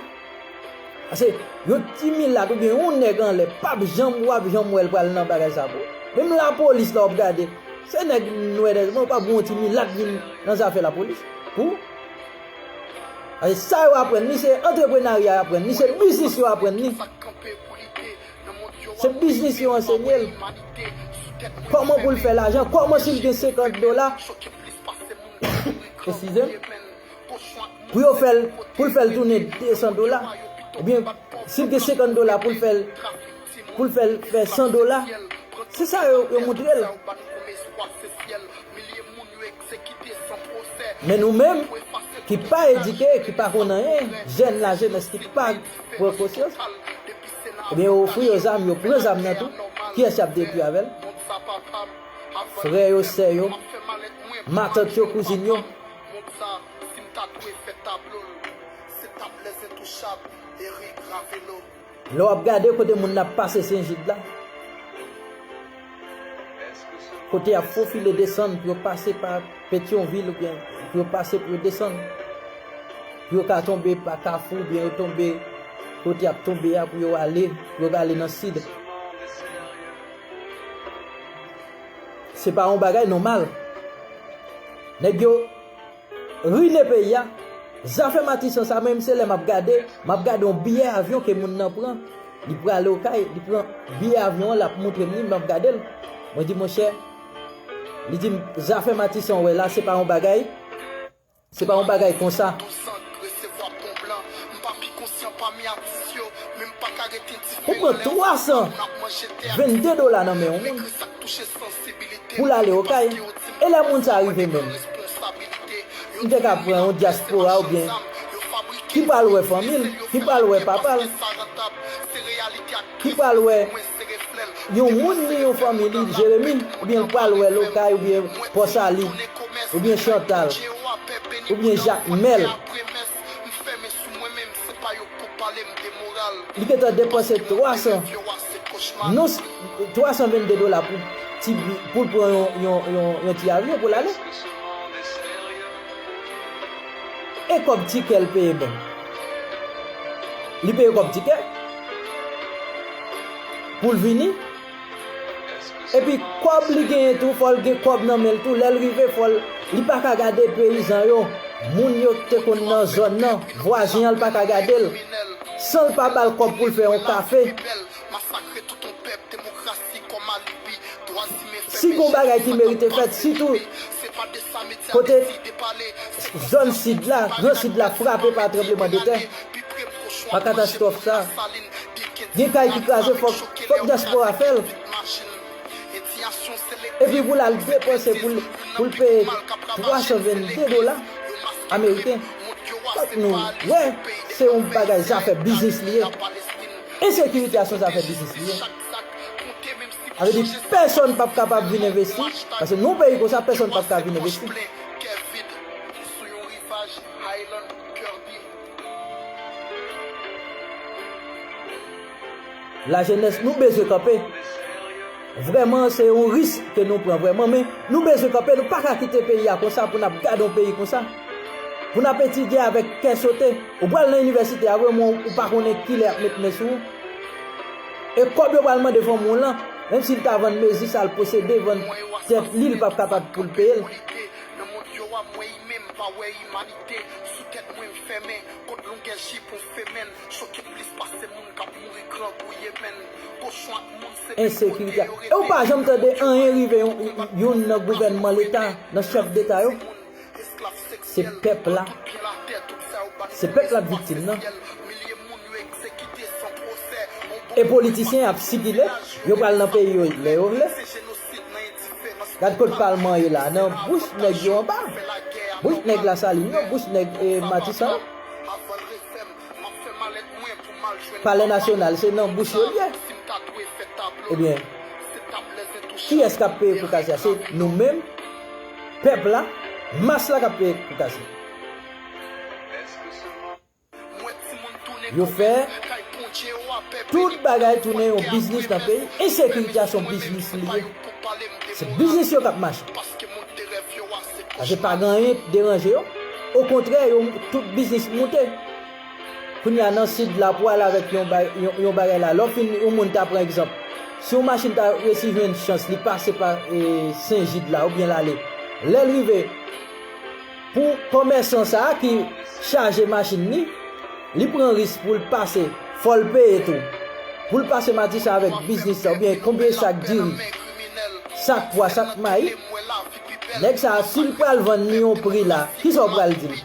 Paske yon ti milat oubyen yon nèg anlè p ap janm, w ap janm wè l pral nan bagay sa pou. Menm lapolis la w ap gade, se nèg nwè nèg, men w p ap wè yon ti milat vin nan zafè lapolis pou. Paske sa yo aprann li, se antreprenarya yo aprann li, se biznis yo aprann li. Se biznis yo ansenye l. Kòman pou l fè lajan, kòman si l gen senkant dola, eskize m, pou yo fè l, pou l fè l tounen de san dola. Oubyen, si l gen senkant dola pou l fè l, pou l fè l fè san dola. Se sa yo, yo moutre l. Men nou menm, ki pa edike, ki pa konn anyen, jèn lajenès ki pa pran konsyans, ebyen, yo ofri yo zam, yo pran zam nan tou. Kiyès y ap detwi avè l? Frè yo, sè yo, matant yo, kouzin yo. Lè w ap gade kote moun nan ap pase Sen Jid la, kote y ap fofile desann pou yo pase pa Petyonvil oubyen pou yo pase pou yo desann, pou yo ka tonbe pa Kafou oubyen yo tonbe kote y ap tonbe a pou yo ale, pou yo ka ale nan sid. Se pa yon bagay nòmal. Nèg yo rine peyi a. Zafè Matisan sa, menm se lè m ap gade, m ap gade yon biyè avyon ke moun nan pran. Li prale Okay, li pran biyè avyon an, l ap moutre m li, m ap gade l. Mwen di, monchè, li di m, zafè Matisan w wè la, se pa yon bagay, se pa yon bagay konsa. Ou pran twa san vennde dola nan men yon moun pou l ale Okay. E lè moun sa rive menm, M te ka pran yon dyaspora oubyen ki pral wè fanmi l, ki pral wè papa l, ki pral wè yon moun li, yon fanmi li, Jeremi, oubyen l pral wè Lokay, oubyen Pòsali, oubyen Chantal, oubyen Jakmèl. Li gentan depanse twa san, non, twa san vennde dola pou ti bi-, pou l pran yon, yon, yon, yon ti avyon pou l ale. E kòb tikè l peye menm. Li peye kòb tikè pou l vini. Epi kòb li genyen tou, fò l gen kòb nan men l tou. Lè l rive, fò l, li pa ka gade peyizan yo, moun yo ki te konn nan zòn nan, vwazen an, l pa ka gade l san l pa ba l kòb pou l fè yon kafe. Si gon bagay ki merite fèt, sitou kote zòn sid la, Gran Sid la frape pa tranblemanntè, pa katastwòf sa, gen kay ki kraze, fòk, fòk dyaspora fè l. Epi pou l al depanse, pou l, pou l peye twa san vennde dola ameriken. Fòk nou wè, se yon bagay, zafè biznis li ye. Ensekirite a se yon zafè biznis li ye. Sa vle di, pèsonn p ap kapab vin envesti, paske nan yon peyi konsa, pèsonn p ap ka vin envesti. Lajenès, nou bezwen kanpe. Vrèman, se yon risk ke nou pran, vrèman, men nou bezwen kanpe. Nou pa ka kite peyi a konsa pou n ap gade yon peyi konsa. Pou n ap etidye avèk kè sote. Ou pral nan inivèsite a, vrèman, ou pa konnen kilè y ap met men sou ou. E kòb yo pral mande fanmi w lan, menm si l ta vann mezi sa l posede, vann tèt li, li p ap kapab pou l peye l. Ensekirite. E w pa janm tande anyen rive yon, youn nan gouvènman leta, nan chèf deta yo. Se pèp la. Se pèp la k viktim nan. E politisyen ap sikile, yo pral nan peyi yo lè yo vle. Gad kot palman ye la, nan bouch nèg yo anba. Bouch nèg Lasalin yo, bouch nèg, eh, Matisan. Palè Nasyonal, se nan bouch yo l ye. Ebyen, kiyès k ap peye kou kase a? Se nou menm, pèp la, mas la k ap peye kou kase. Yo fè tout bagay tounen yon biznis nan peyi. Ensekirite a se yon biznis li ye. Se biznis yo k ap mache. Paske pa gen anyen k deranje yo. Okontrè, yo, tout biznis moute. Kounye a nan sid la pou al avèk yon ba-, yon, yon bagay la. Lè w fin, yon moun ta pran egzanp. Si yon machin ta resi jwenn chans, li pase pa, e, Sen Jid la oubyen l ale. Lè l rive, pou kòmèsan sa a ki chaje machin li, li pran risk pou l pase, fò l peye tou. Pou l pase Matisan avèk biznis la, oubyen konbyen sak diri, sak pwa, sak mayi, nèg sa a, si l pral vann li yon pri la, kisa w pral di l?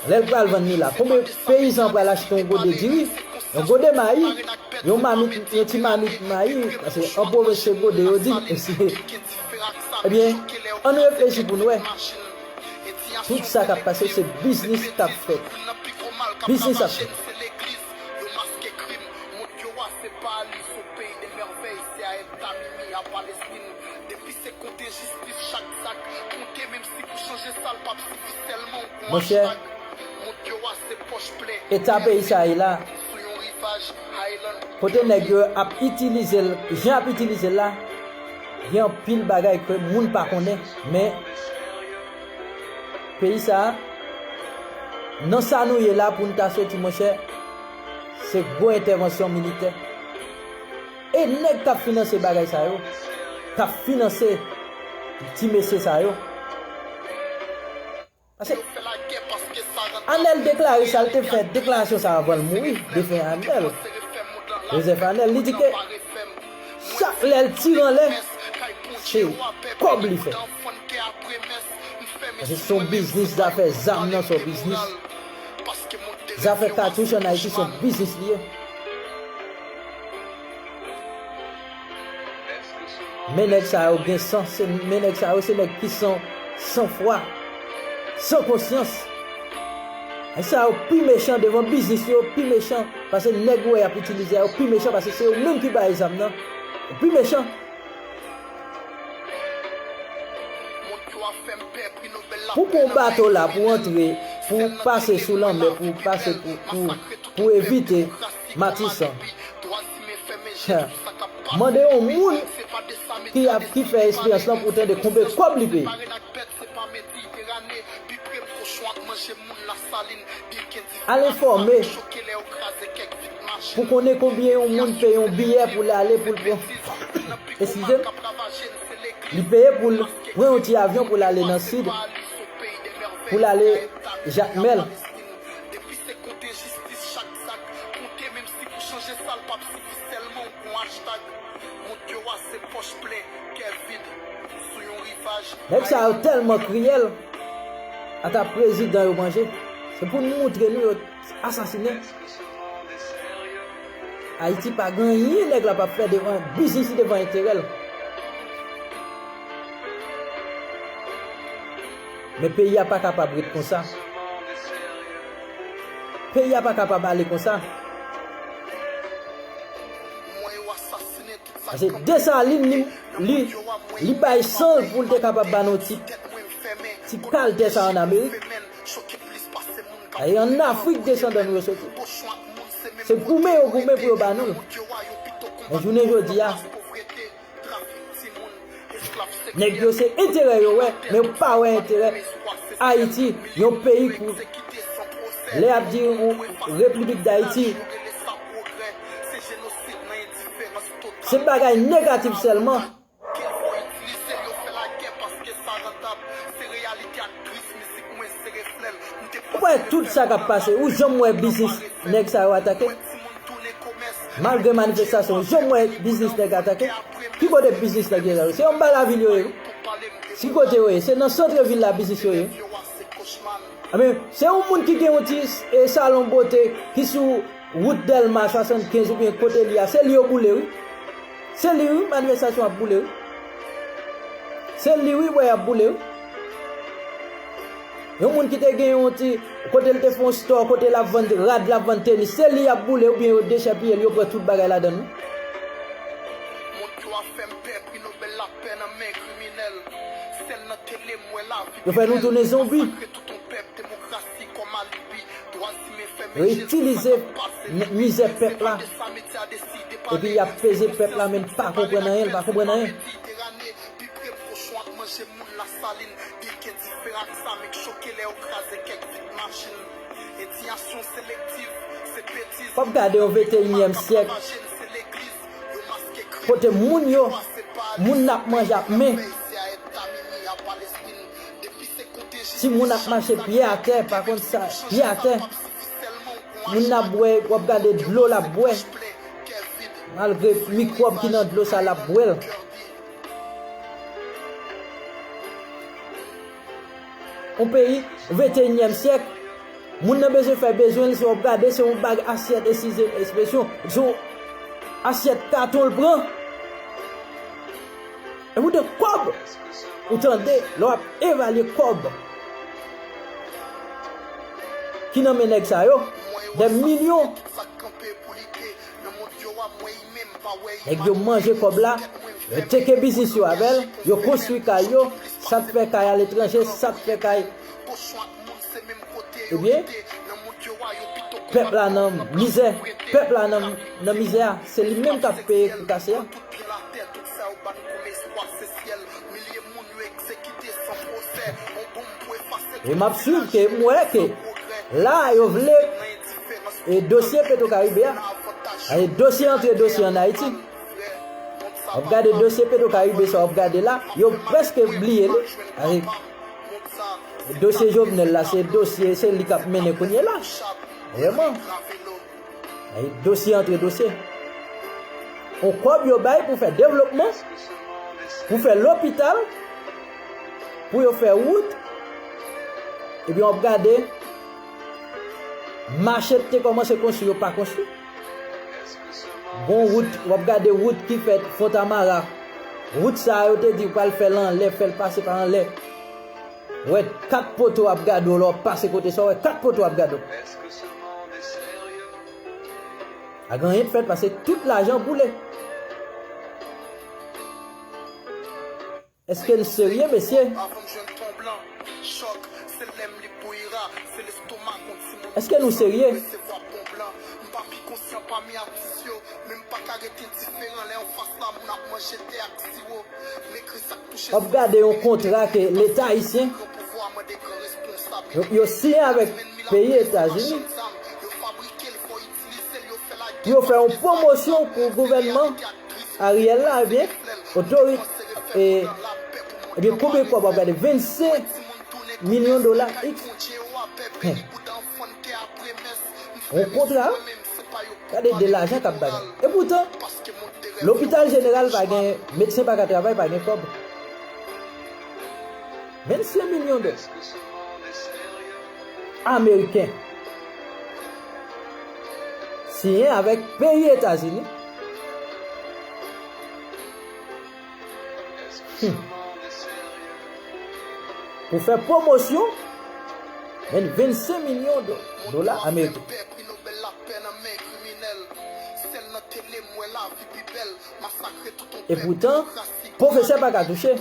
Lè l pral vann li la, konbyen peyizan pral achte yon gode diri, yon gode mayi, yon mamit, yon ti mamit mayi, paske an pwovens se gode yo di, ebyen, ann reflechi pou n wè. Tout sa k ap pase, se biznis k ap fèt. Biznis ap fèt. Monchè, eta peyi sa ye la, kote nèg yo ap itilize l, jan y ap itilize l la, gen anpil bagay ke moun pa konnen, men peyi sa a, nan sa nou ye la pou n ta soti, monchè, se gwo entèvansyon militè. E nèg k ap finanse bagay sa yo, k ap finanse ti mesye sa yo. Paske Anèl deklare sa, l te fè deklarasyon sa anvan l mouri, defen Anèl, Joseph Anèl, li di ke chak lè l tire anlè, se kòb li fè. Paske se yon biznis, zafè zam nan se yon biznis. Zafè katouch ann Ayiti se yon biznis li ye. Men nèg sa yo gen san, se, men nèg sa yo se nèg ki san, san fwa, san konsyans. Ayisyen sa yo pi mechan devan biznis yo, pi mechan pase nèg ou wè y ap itilize a yo, pi mechan pase se yo menm ki bay zam nan. Yo pi mechan. Pou pran bato la, pou antre, pou pase sou lanmè, pou pase, pou, pou, pou evite Matisan. Mande yon moun ki ap, ki fè esperyans lan pou tande konbe kòb li peye. Al enfòme pou konnen konbyen yon moun peye yon biyè pou l ale pou l pran. Eskize m. Li peye pou l pran yon ti avyon pou l ale nan sid, pou l ale Jakmèl. Nèg sa yo tèlman kriyèl. Ata prezidan yo manje. Se pou n moutre nou yo asasinen. Ayiti pa gen anyen nèg la p ap fè devan biznis li, devan enterè l. Men peyi a pa kapab ret konsa. Peyi a pa kapab ale konsa. Pase Desalin, li, li, li bay san l pou l te kapab ba nou ti, ti kal tè sa ann Amerik. E ann Afrik desandan nou yo soti. Se goumen yo goumen pou yo ba nou l. Men jounen jodi a, nèg yo se enterè yo wè, men yo pa wè enterè Ayiti, yon peyi pou lè y ap di yon Repiblik Dayiti, se bagay negatif sèlman. Ou wè tout sa k ap pase, ou janm wè biznis nèg sa yo atake? Malgre manifestasyon, ou janm wè biznis nèg atake? Ki kote biznis nèg yo ye? Se anba lavil yo ye. Ki kote yo ye? Se nan sant vil la biznis yo ye. Anben, se yon moun ki gen yon ti, e, salon bote ki sou wout Dèlma swasannkenz oubyen kote li a, se li yo boule, wi. Se li, wi, manifestasyon ap boule, wi. Se li, wi, wè y ap boule, wi. Yon moun ki te gen yon ti, kote l te fè yon store, kote l ap vann rad, l ap vann tenis, se li y ap boule oubyen yo dechèpiye l, yo pran tout bagay ladan l, wi. Yo fè nou tounen zonbi. Yo itilize m-, mizè pèp la. Epi y ap peze pèp la, men l pa konprann anyen, l pa konprann anyen. W ap gade yon venteyinyèm syèk, kote moun yo, moun n ap manje ap men. Timoun ap mache pye atè, pa konn sa, pye atè. Moun n ap bwè, w ap gade dlo l ap bwè. Malgre mikwòb ki nan dlo sa, l ap bwè l. Yon peyi, venteyinyèm syèk, moun nan bezwen fè bezwen l, se w ap gade, se yon bag asyèt, eskize ekspresyon, se yon asyèt katon l pran. E poutan kòb, ou tande, lè w ap evalye kòb ki nan men nèg sa yo, dè milyon. Nèg yo manje kòb la, yo teke biznis yo avè l, yo konstwi kay yo, sa k fè kay aletranje, sa k fè kay. Ebyen, pèp la nan mizè, pèp la nan, nan mizè a, se li menm k ap peye kou kase a. E m ap swiv ke m wè ke la yo vle, e dosye Petro Caribe a, e dosye antre dosye ann Ayiti. W ap gade dosye Petro Caribe sa w ap gade la, yo prèske bliye li. Dosye Jovenel la, se dosye, se li k ap mennen kounye la. Vrèman. Ay, dosye antre dosye. On kòb yo bay pou fè devlopman, pou fè lopital, pou yo fè wout. Ebyen, w ap gade, mache te kòmanse konstwi, yo pa konstwi. Gon wout, w ap gade wout ki fèt Fontamara. Wout sa a, yo te di yo pral fè l anlè, fè l pase pa anlè. Ou wè kat poto ap gade w, lè w ap pase kote sa, ou wè kat poto ap gade w. Pa gen anyen k fèt pase tout lajan boule. Èske n serye, mesye? Èske nou serye? W ap gade yon kontra ke Leta ayisyen yo, yo siyen avèk peyi Etazini pou yo fè yon pwomosyon pou gouvènman Ariel la, ebyen, otorite, e, ebyen, konbyen kòb w ap gade? Vennsenk milyon dola, iks. Yon kontra, gade de lajan k ap bagay. E poutan, lopital jeneral pa gen, medsen pa ka travay, pa gen kòb. Vennsenk milyon dola ameriken siyen avèk peyi Etazini. Hmm. Pou fè pwomosyon, men vennsenk milyon do-, dola ameriken. E poutan, pwofesè pa ka touche.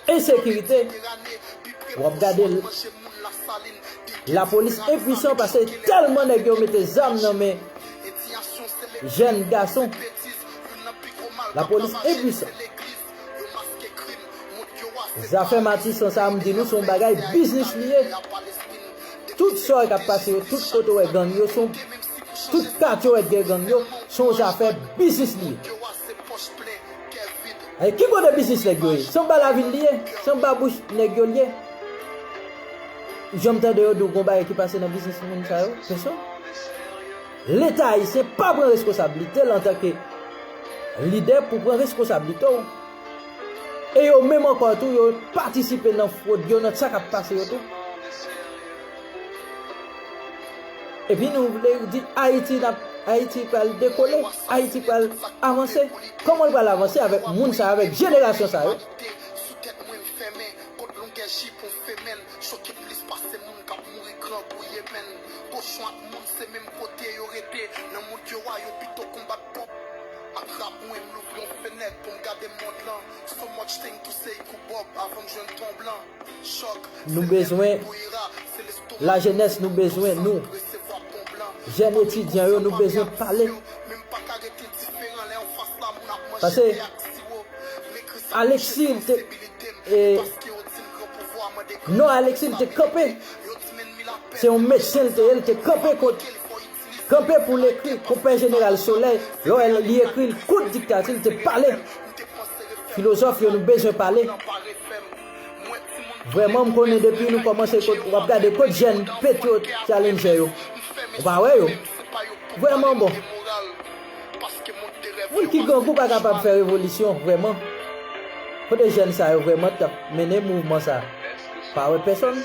Ensekirite. W ap gade l, lapolis enpwisan pase tèlman nèg yo mete zam nan men jèn gason. Lapolis enpwisan. Zafè Matisan sa a, m di nou, se yon bagay biznis li ye. Tout sa w wè k ap pase yo, tout kote w wè gang yo, se yon, tout katye w wè k gen gang yo, se yon zafè biznis li ye. Ay, ki kote biznis nèg yo ye? Se anba lavil li ye? Se anba bouch nèg yo li ye? Ou janm tande yo di w gon bagay ki pase nan biznis moun sa yo? Pèsonn. Leta ayisyen pa pran reskonsablite l antanke lidè pou pran reskonsablite w. E yo menm ankò tou, yo patisipe nan fwod yo, nan sa k ap pase yo tou. Epi nou vle di Ayiti, n ap, Ayiti pral dekole, Ayiti pral avanse. Kòman l pral avanse avèk moun sa, avèk jenerasyon sa yo? Nou bezwen, lajenès, nou bezwen nou. Jèn etidyan yo, nou bezwen pale. Paske Alexis, li te, e, non, Alexis, li te kanpe. Se yon medsen, li te ye, li te kanpe kont, kanpe pou l ekri. Konpè Jeneral Solèy, lè w wè li ekri, l kont diktati, li te pale. Filozòf yo, nou bezwen pale. Vrèman, m konnen depi nou kòmanse kot, w ap gade kot jèn petwo challenger yo. Ou pa wè yo. Vrèman bon. Moun ki grangou pa kapab fè revolisyon, vrèman. Kote jèn sa yo vrèman t ap mennen mouvman sa? Pa wè pèsonn.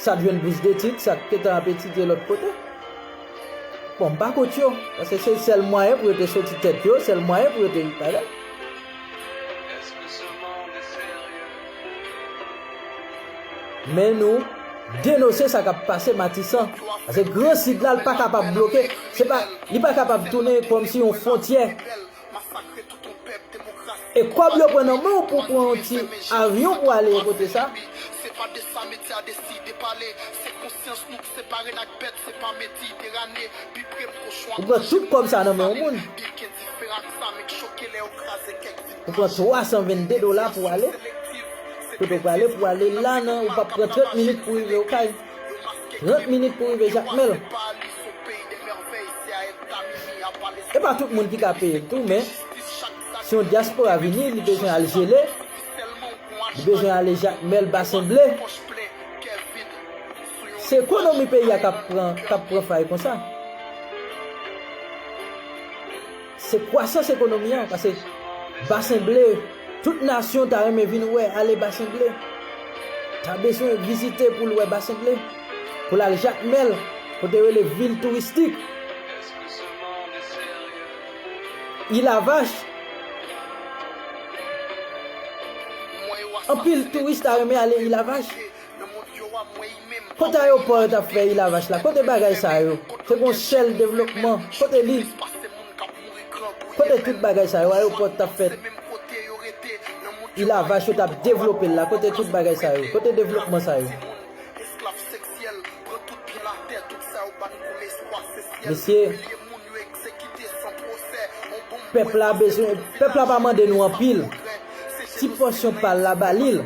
Sa t jwenn bous detid, sa t gentan ap etidye lòt kote. Bon, m pa kont yo, paske se sèl mwayen pou yo te soti tèt yo, sèl mwayen pou yo te bagay. Men nou denonse sa k ap pase Matisan. Paske Gran Sid la, l pa kapab bloke. Se pa, li pa kapab tounen kòmsi yon fwontyè. E kòb yo pran nan men w pou pran yon ti avyon pou ale kote sa. Ou pran tout kòb sa nan men yon moun. Ou pran twa san vennde dola pou ale. Kote w prale, pou ale la, nan, ou p ap pran trant minit pou rive Okay. Trant minit pou rive Jakmèl. E pa tout moun ki ka peye l tou, men si yon dyaspora vini, li bezwen al Jele, li bezwen ale Jakmèl, Basen Ble. Se ekonomi peyi a k ap pran, k ap pran fay konsa. Se kwasans ekonomi an, paske Basen Ble, tout nasyon ta renmen vin wè, ale Basen Ble. Ta bezwen vizite pou l wè Basen Ble. Pou l al Jakmèl, kote yo rele vil touristik. Il a Vache, Anpil touris ta renmen ale Ilavach. Kote ayewopò yo t ap fè Ilavach la? Kote bagay sa yo? Te gon sèl devlopman. Kote li? Kote tout bagay sa yo? Ayewopò t ap fèt. Ilavach yo t ap devlope l la. Kote tout bagay sa yo? Kote devlopman sa yo? Mesye, pèp la bezwen, pèp la pa mande nou anpil. Ti pòsyon pa l la, ba li l.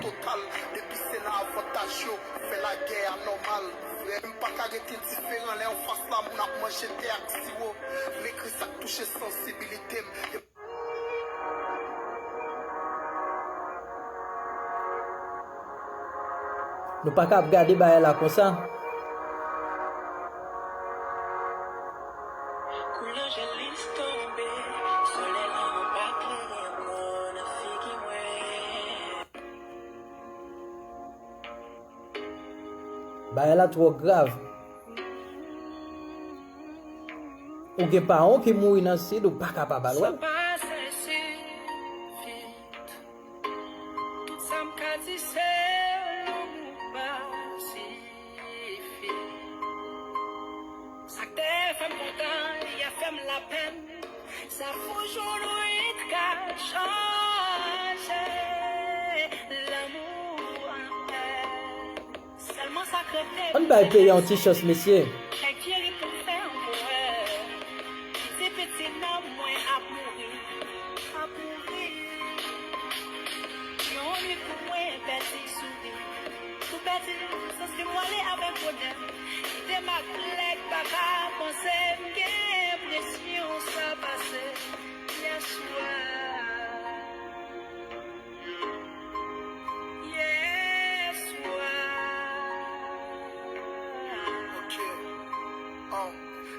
Nou pa ka ap gade bagay la konsa. Bagay la twò grav. Ou gen pawon ki mouri nan sid, ou pa ka pa ba l wè l. Tout sa m ka di se lanmou pa sifi. Sa k te fè m kontan, li a fè m lapenn. Sa fou jou nou it ka chanje. Lanmou anpè. Ann bay peyi a yon ti chans, mesye. Ok. Ah.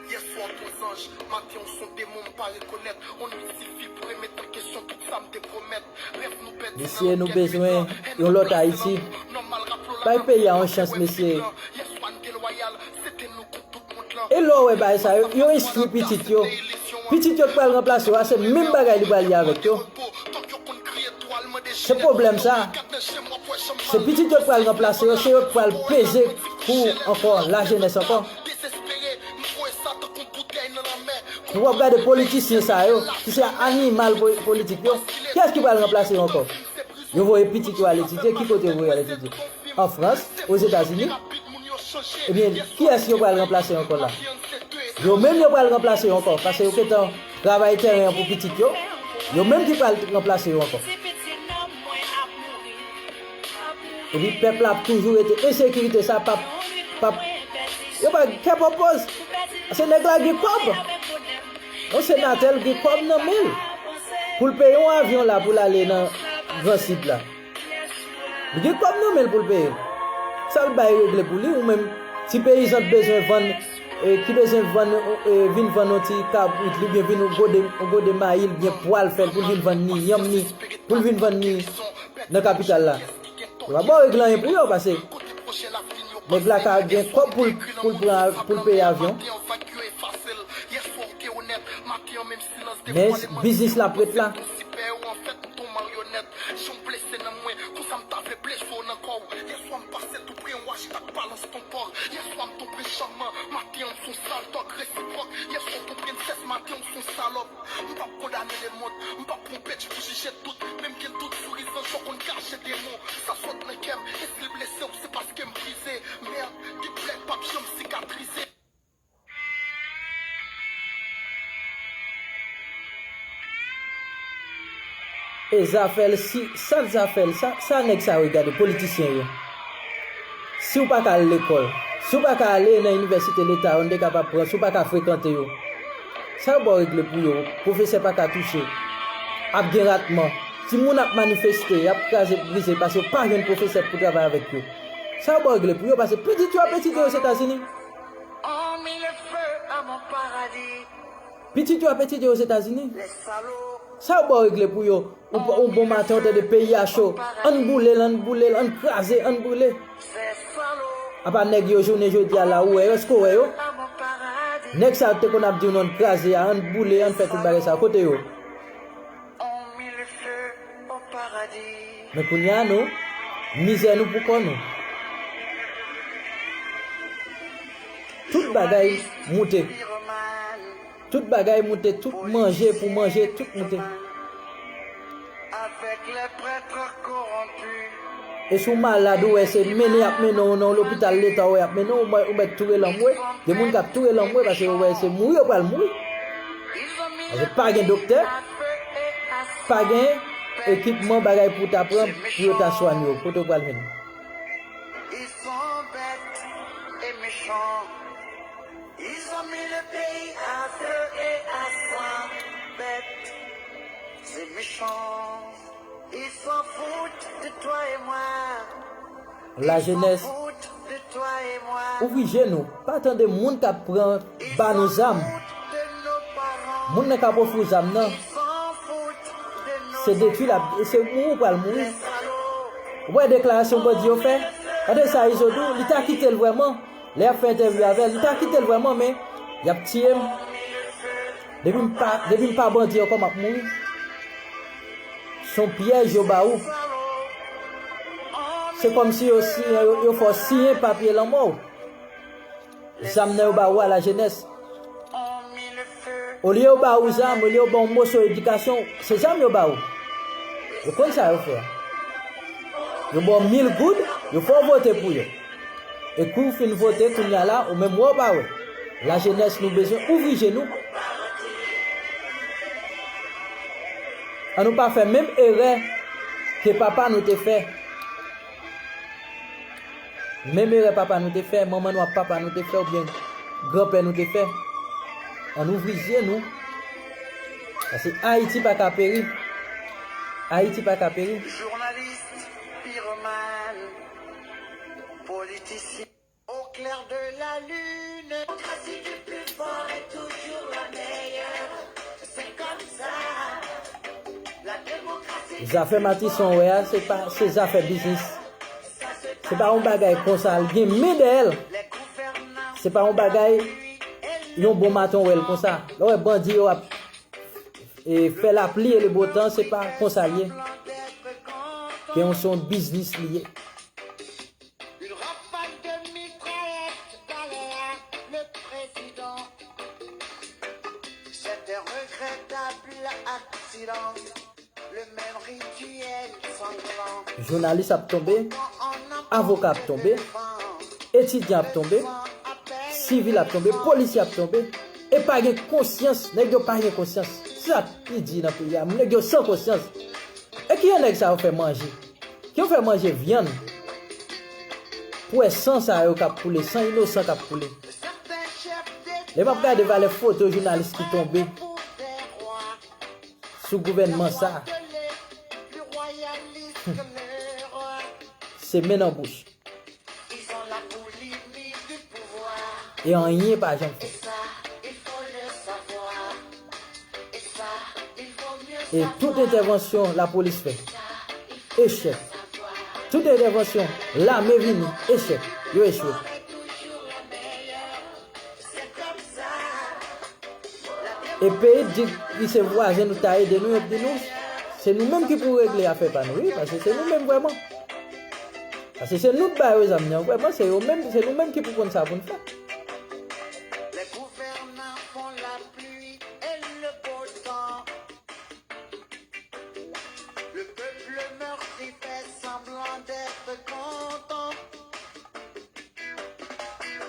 Yè swa w t on zanj, maten w s on demon, m pa rekonèt. On nwit sifi pou remèt an kesyon tout sa m te pwomèt. Rèv nou pèdi nan lòt kèk mitan. Mesye, nou bezwen yon lòt Ayiti. Bay peyi a yon chans, mesye. Yè swa n te lwayal, se te nou kont tout mond lan. E lè w wè bagay sa yo, yo enstwi pitit yo. Pitit yo k pral ranplase yo a, se menm bagay li pral ye avèk yo. Se pwoblèm sa. Se pitit yo k pral ranplase yo, se yo k pral peze pou ankò lajenès ankò. Pou w ap gade politisyen sa yo, ki se animal po-, politik yo, kiyès ki pral ranplase yo ankò? Yo voye pitit yo al etidye, ki kote yo voye al etidye? An Frans, Ozetazini? Ebyen, kiyès yo pral ranplase yo ankò la? Yo menm yo pral ranplase yo ankò, paske yo gentan travay tèren an pou pitit yo. Yo menm ki pral ranplase yo ankò. Epi pèp la ap toujou rete ensekirite sa p ap, p ap, yo pa kè pa poz. Paske nèg la gen kòb. Yon senatè l gen kòb nan men l pou l peye yon avyon la pou l ale nan Gran Sid la. Li gen kòb nan men l pou l peye. Sa l bay regle pou li, ou menm, ti peyizan k bezwen vann, e, ki bezwen vann, e, vin vann yon ti kabrit li, oubyen vin yon gode, yon gode mayi l, oubyen pwa l fè l, pou l vin vann ni yanm ni, pou l vin vann ni nan kapital la. Yo pa ba w regle anyen pou yo, paske nèg la ka gen kòb pou l, pou l pran, pou l peye avyon. Men biznis la ap ret la. Jan w blese nan mwen, konsa m ta vle blese w nan kò w. Yèswa m pase tou pre yon hashtag balans ton pò. Yèswa m tonbe chanman, maten an m son sal tòg resipwòk. Yèswa w tonbe n sèz, maten an m son salòp. M p ap kondane lemonn, m p ap pran yon bètch pou jije dout. Men m gen dout sou rizan jan w konn kache demon. Sa sot nan kè m, e si l blese w, se paske m brize. Mèd, deplè p ap janm sikatrize. E zafè l, si, sa zafè l, sa, sa nèg sa yo gade, politisyen yo. Si w pa ka al lekòl, si w pa ka ale nan inivèsite leta yo, n te kapab pran, si w pa ka frekante yo, sa yo ba w regle pou yo, pwofesè pa ka touche, ap gen ratman, timoun ap manifeste, y ap kraze, brize, paske yo pa jwenn pwofesè pou travay avèk yo. Sa yo ba w regle pou yo, paske pitit yo ap etidye Ozetazini. Pitit yo ap etidye Ozetazini. Sa yo ba w regle pou yo? Ou pa, ou bon maten, ou tande peyi a cho. Ann boule l, ann boule l, ann kraze, ann boule. Apa nèg yo jounen jodi a la, ou wè yo, èske w wè yo? Nèg sa yo te konn ap di w non, ann kraze a, ann boule, ann fè tout bagay sa yo, kote yo? On mille feux au paradis. Men kounye a nou, mizè nou pou kò nou. Tout bagay moute. Tout bagay moute, tout manje pou manje, tout moute. E si w malad, ou wè se mennen y ap mennen w nan lopital leta, ou wè y ap mennen w, ou mèt, ou mèt toure lanmwe. Gen moun k ap toure lanmwe paske yo wè se mouri yo pral mouri. Paske pa gen doktè, pa gen ekipman, bagay pou ta pran, pou yo ta swanye w. Kote w pral jwenn? Ils sont bêtes et méchants. Ils ont mis le pays à feu et à sang. Bêtes et méchants. Ils s'en foutent de toi et moi. Lajenès, ouvri je nou. Pa tande moun k ap pran ba nou zam. Moun nan k ap ofri w zam nan, se detwi l ap, se mouri w pral mouri. Ou wè deklarasyon bandi yo fè? Gade sa Izo di w, li ta kite l vrèman. Lè y ap fè entèvyou avè l, li ta kite l vrèman, men y ap tiye m. Depi m pa, depi m pa bandi ankò, m ap mouri. Se yon pyèj yo ba ou. Se kòmsi yo siyen, yo, yo fè w siyen papye lanmò w. Zam nan yo ba ou a, lajenès. Olye yo ba ou zam, olye yo ba ou moso edikasyon, se zam yo ba ou. Yo konn sa yo fè a. Yo ba w mil goud, yo fè w vote pou yo. E kou w fin vote, kounye a la, ou menm wè w pa wè. Lajenès, nou bezwen ouvri je nou. Ann nou pa fè menm erè ke papa nou te fè. Menm erè papa nou te fè, manman nou ak papa nou te fè, oubyen granpè nou te fè. Ann ouvri je nou. Paske Ayiti pa ka peri. Ayiti pa ka peri. Journaliste, pyromane, politicien. Au clair de la lune, démocratie du plus fort est toujours la meilleure. C'est comme ça. La démocratie. Zafè Matisson wè a, se pa, se zafè biznis. Se pa yon bagay konsa, l gen men dèyè l. Se pa yon bagay, yon bon maten w wè l konsa. Lè w wè bandi yo ap, e, fè lapli e le beau temps, se pa konsa l ye. Gen yon, se yon biznis li ye. Une rafale de mitraillettes balaye le président. C'est un regrettable accident. Le même rituel sanglant. Jounalis ap tonbe, avoka ap tonbe, etidyan ap tonbe, sivil ap tonbe, polisye ap tonbe. E pa gen konsyans, nèg yo pa gen konsyans. Se sa ki di nan peyi a, nèg yo san konsyans. E ki jan nèg sa yo fè manje? Ki yo fè manje vyann? Pou wè san sa yo k ap koule, san inosan k ap koule. Lè m ap gade valè foto jounalis ki tonbe sou gouvènman sa, se men nan bouch. E anyen pa janm fèt. E tout entèvansyon lapolis fè, echèk. Tout entèvansyon lame vini, echèk. Yo echwe. E peyi di ki se vwazen nou ta ede nou, yo di nou, se nou menm ki pou regle afè pa nou, wi, paske se nou menm vrèman. Paske se nou k ba yo zam nan, vrèman, se yo menm, se nou menm ki pou konn sa pou n fè. Les gouvernants font la pluie et le beau temps. Le peuple meurtri fait semblant d'être content.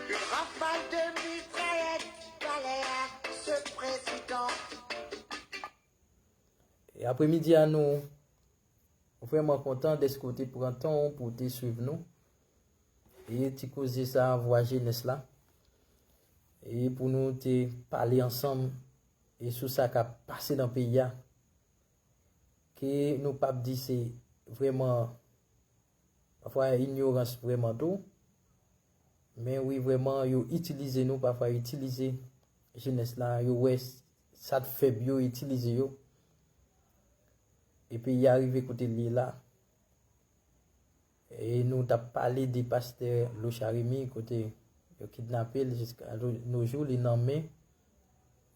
Une rafale de mitraillettes balaye ce président. E apremidi a, nou vrèman kontan dèske w te pran tan w pou w te swiv nou. E ti koze sa, vwa jenès la. E pou nou te pale ansanm e sou sa k ap pase nan peyi a. Ke nou p ap di se vrèman, pafwa, inyorans vrèman tou. Men wi, vrèman, yo itilize nou, pafwa, yo itilize jenès la, yo wè sa t fèb yo, yo itilize yo. E peyi a rive kote l ye la. E nou t ap pale de pastè Lochard Remy, kote yo kidnape l jiska no jou, li nan men,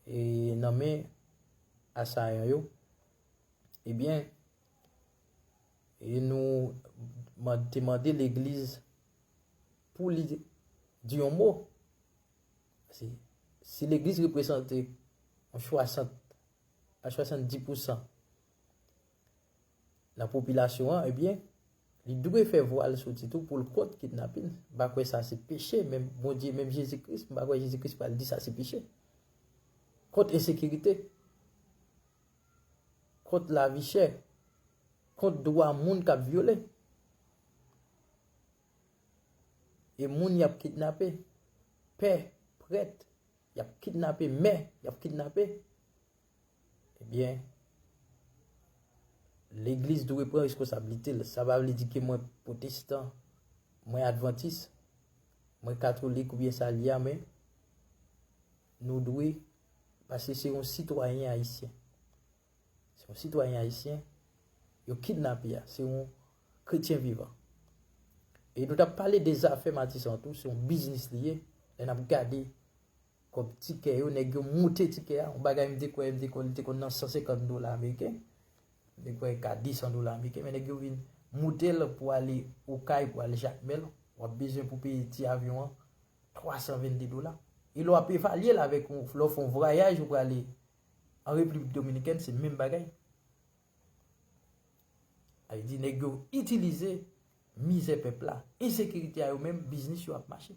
e nan men asayan yo. Ebyen, E nou man- te mande legliz pou li di yon mo. Si, si legliz reprezante yon swasant a swasanndis pousan nan popilasyon an, ebyen, li dwe fè vwa l soti tou pou l kont kidnapin. M pa kwè sa se peche, menm Bondye, menm Jezi Kris, m pa kwè Jezi Kris pral di sa se peche. Kont ensekirite, kont lavi chè, kont dwa moun k ap vyole. E moun y ap kidnape, pè, prèt, y ap kidnape, mè, y ap kidnape. Ebyen, legliz dwe pran responsablite l. Sa pa vle di ke mwen pwotestan, mwen advantis, mwen katolik oubyen sa l ye a, men nou dwe, paske se yon sitwayen ayisyen. Se yon sitwayen ayisyen, yo kidnape a, se yon kretyen vivan. E nou t ap pale de zafè Matisan tou, se yon biznis li ye. Lè n ap gade kòb tikè yo, nèg yo moute tikè a, yon bagay m te kwè, m te kwè li te konn nan san senkant dola ameriken. M te kwè ka de san dola ameriken, men nèg yo vin moute l pou ale Okay, pou ale Jakmèl. W ap bezwen pou peye ti avyon an twa san vennde dola. E lè w ap evalye l avèk yon, lè w fè yon vwayaj ou prale an Repiblik Dominikèn, se menm bagay. Sa vle di nèg yo itilize mizè pèp la, ensekirite a yo menm, biznis yo ap mache.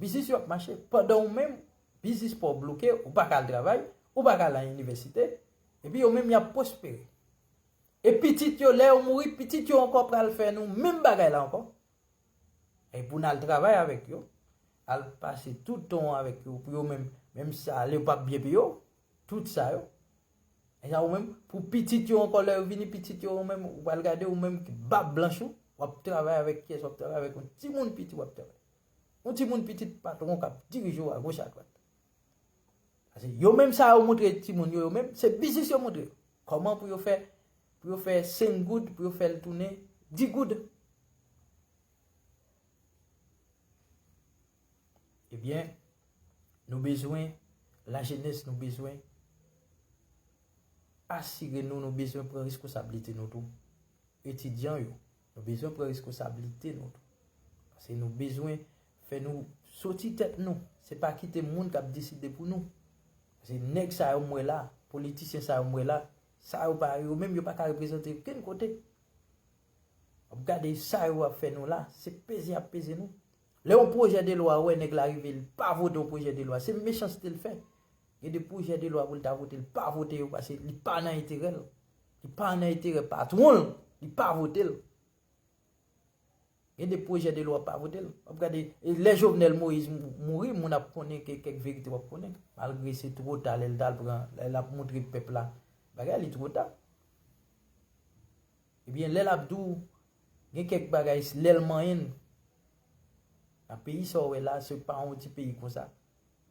Biznis yo ap mache. Pandan ou menm, biznis pa w bloke, ou pa ka al travay, ou pa ka al nan inivèsite, epi yo menm y ap pwospere. E pitit yo, lè yo mouri, pitit yo ankò pral fè nou menm bagay la ankò. E pou n al travay avèk yo, al pase tout tan avèk yo, pou yo menm, menm sa, lè yo p ap byen peye w, tout sa yo. E sa ou menm, pou pitit yo ankò, lè yo vini, pitit yo, ou menm, ou pral gade, ou menm ki bab blanch ou, w ap travay avèk kiyès, w ap travay avèk yon timoun piti, w ap travay. Yon timoun pitit patwon k ap dirije w agoch adwat. Paske yo menm sa yo montre timoun yo, yo menm, se biznis yo montre yo. Kòman pou yo fè, pou yo fè senk goud, pou yo fè l tounen dis goud. Ebyen, nou bezwen, lajenès, nou bezwen asire nou, nou bezwen pran responsablite nou tou. Etidyan yo, nou bezwen pran responsablite nou tou. Paske nou bezwen fè nou soti tèt nou. Se pa kite moun k ap deside pou nou. Paske nèg sa yo m wè la, politisyen sa yo m wè la, sa yo pa, yo menm yo pa ka reprezante okenn kote. W ap gade sa yo ap fè nou la, se peze y ap peze nou. Lè yon pwojè de lwa, ou wè nèg la rive, li pa vote yon pwojè de lwa, se mechanste l fè. Gen de pwojè de lwa pou l ta vote, li pa vote yo paske li pa nan enterè l. Li pa nan enterè patwon l, li pa vote l. Gen de pwojè de lwa pa vote l. W ap gade, e lè Jovenel Moïse mou- mouri, moun ap konnen ke kèk verite w ap konnen. Malgre se twò ta, lè l t al pran, lè l ap montre pèp la bagay, li twò ta. Ebyen, lè l ap di w, gen kèk bagay, lè l manyen l, nan peyi sa w wè la, se pa yon ti peyi konsa.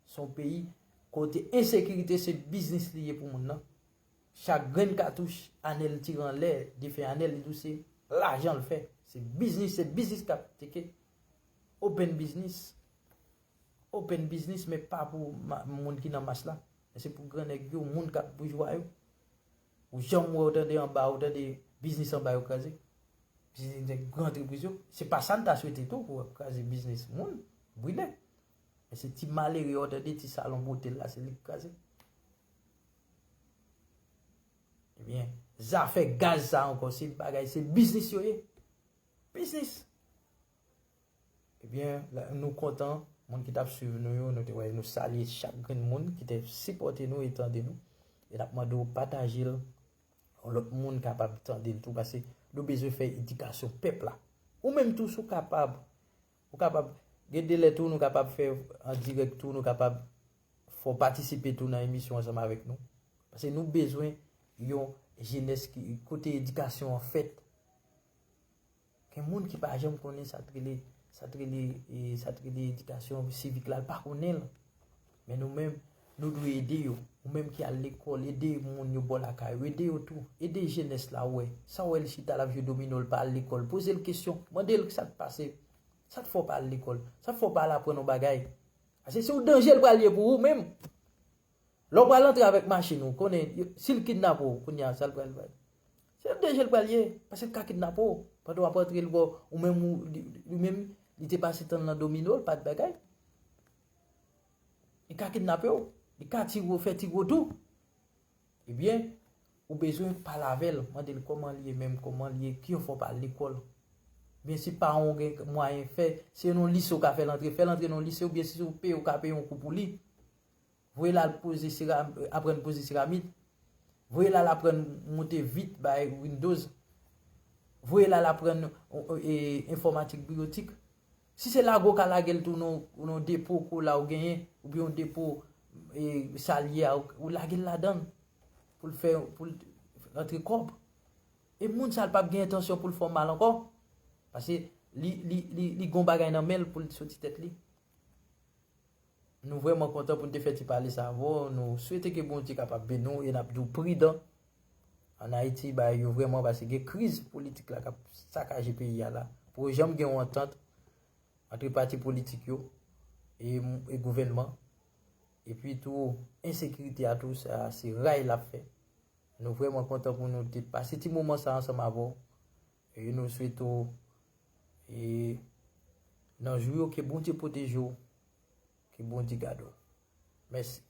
Se yon peyi kote ensekirite se biznis li ye pou moun nan. Chak grenn katouch Anèl tire anlè, defen Anèl, li di w se lajan l fè. Se biznis, se biznis k ap teke. Open biznis. Open biznis, men pa pou ma- moun ki nan mas la. Men se pou grannèg yo, moun k ap boujwa yo. Ou janm wè, ou tande anba, ou tande biznis anba yo kraze? Biznis nèg gran antrepriz yo. Se pa sa n ta swete tou pou w ap kraze biznis moun, brile. Men se ti malere yo, tande ti salon bote l la, se li k kraze. Ebyen, zafè gaz sa ankò, se bagay, se biznis yo ye. Biznis. Ebyen, la- nou kontan, moun ki t ap swiv nou yo, nou te wè, nou salye chak grenn moun ki te sipòte nou e tande nou. E n ap mande w pataje l, yon lòt moun kapab tande l tou, paske nou bezwen fè edikasyon pèp la. Ou menm tou, si w kapab, ou kapab, gen de lè tou, nou kapab fè an dirèk tou, nou kapab fè w patisipe tou nan emisyon ansanm avèk nou. Paske nou bezwen yon jenès ki, kote edikasyon an fèt. Gen moun ki pa janm konnen sa t rele, sa t rele, e, sa t rele edikasyon sivik la, l pa konnen l. Men nou menm, nou dwe ede yo. Ou menm ki al lekòl, ede moun yo bò lakay ou, ede yo tou. Ede jenès la, ou wè. Sa w wè l chita, l ap jwe domino, l pa al lekòl. Poze l kesyon, mande l sa k pase. Sa k fè w pa al lekòl? Sa k fè w pa al aprann yon bagay? Paske se yon danje l pral ye pou ou menm. Lè w pral antre avèk machin ou, konnen, yo- si l kidnape w, kounye a, sa l pral bay? Se de je l pral ye, paske l ka kidnape w. Pandan w ap antre l bò, ou menm ou, li, li menm, li te pase tan l nan domino, l pa t bagay. Li ka kidnape w, li ka tire w, fè tire w tou. Ebyen, ou bezwen pale avè l, mande l kòman l ye menm, kòman l ye, kijan fè w pa al lekòl. Byen si paran w gen mwayen fè, se nan lise w ka fè l antre, fè l antre nan lise, oubyen si se w peye, w ka peye yon kou pou li. Voye l al poze sera-, aprann poze seramik. Voye l al aprann monte vit, bay Windows. Voye l al aprann e, enfòmatik biwotik. Si se lage w ka lage l tou nan, nan depo kola ou genyen, oubyen yon depo e, salye a, ou, ou lage l ladan l pou l fè, pou l rantre kòb. E moun sa l p ap gen entansyon pou l fè w mal ankò. Paske li, li, li, li gon bagay nan men l pou l soti tèt li. Nou vrèman kontan pou n te fè ti pale sa avè w. Nou swete ke Bondye kapab beni w e n ap di w pridan. Ann Ayiti, bagay yo vrèman pase gen kriz politik la k ap sakaje peyi a la. Poko janm gen yon antant antre pati politik yo e, e gouvènman. Epi tou, ensekirite a tou, sa se ray l ap fè. Nou vrèman kontan pou nou te pase ti moman sa ansanm avè w. E nou swete w, e nan jou yo, ke Bondye pwoteje w, ke Bondye gade w. Mèsi.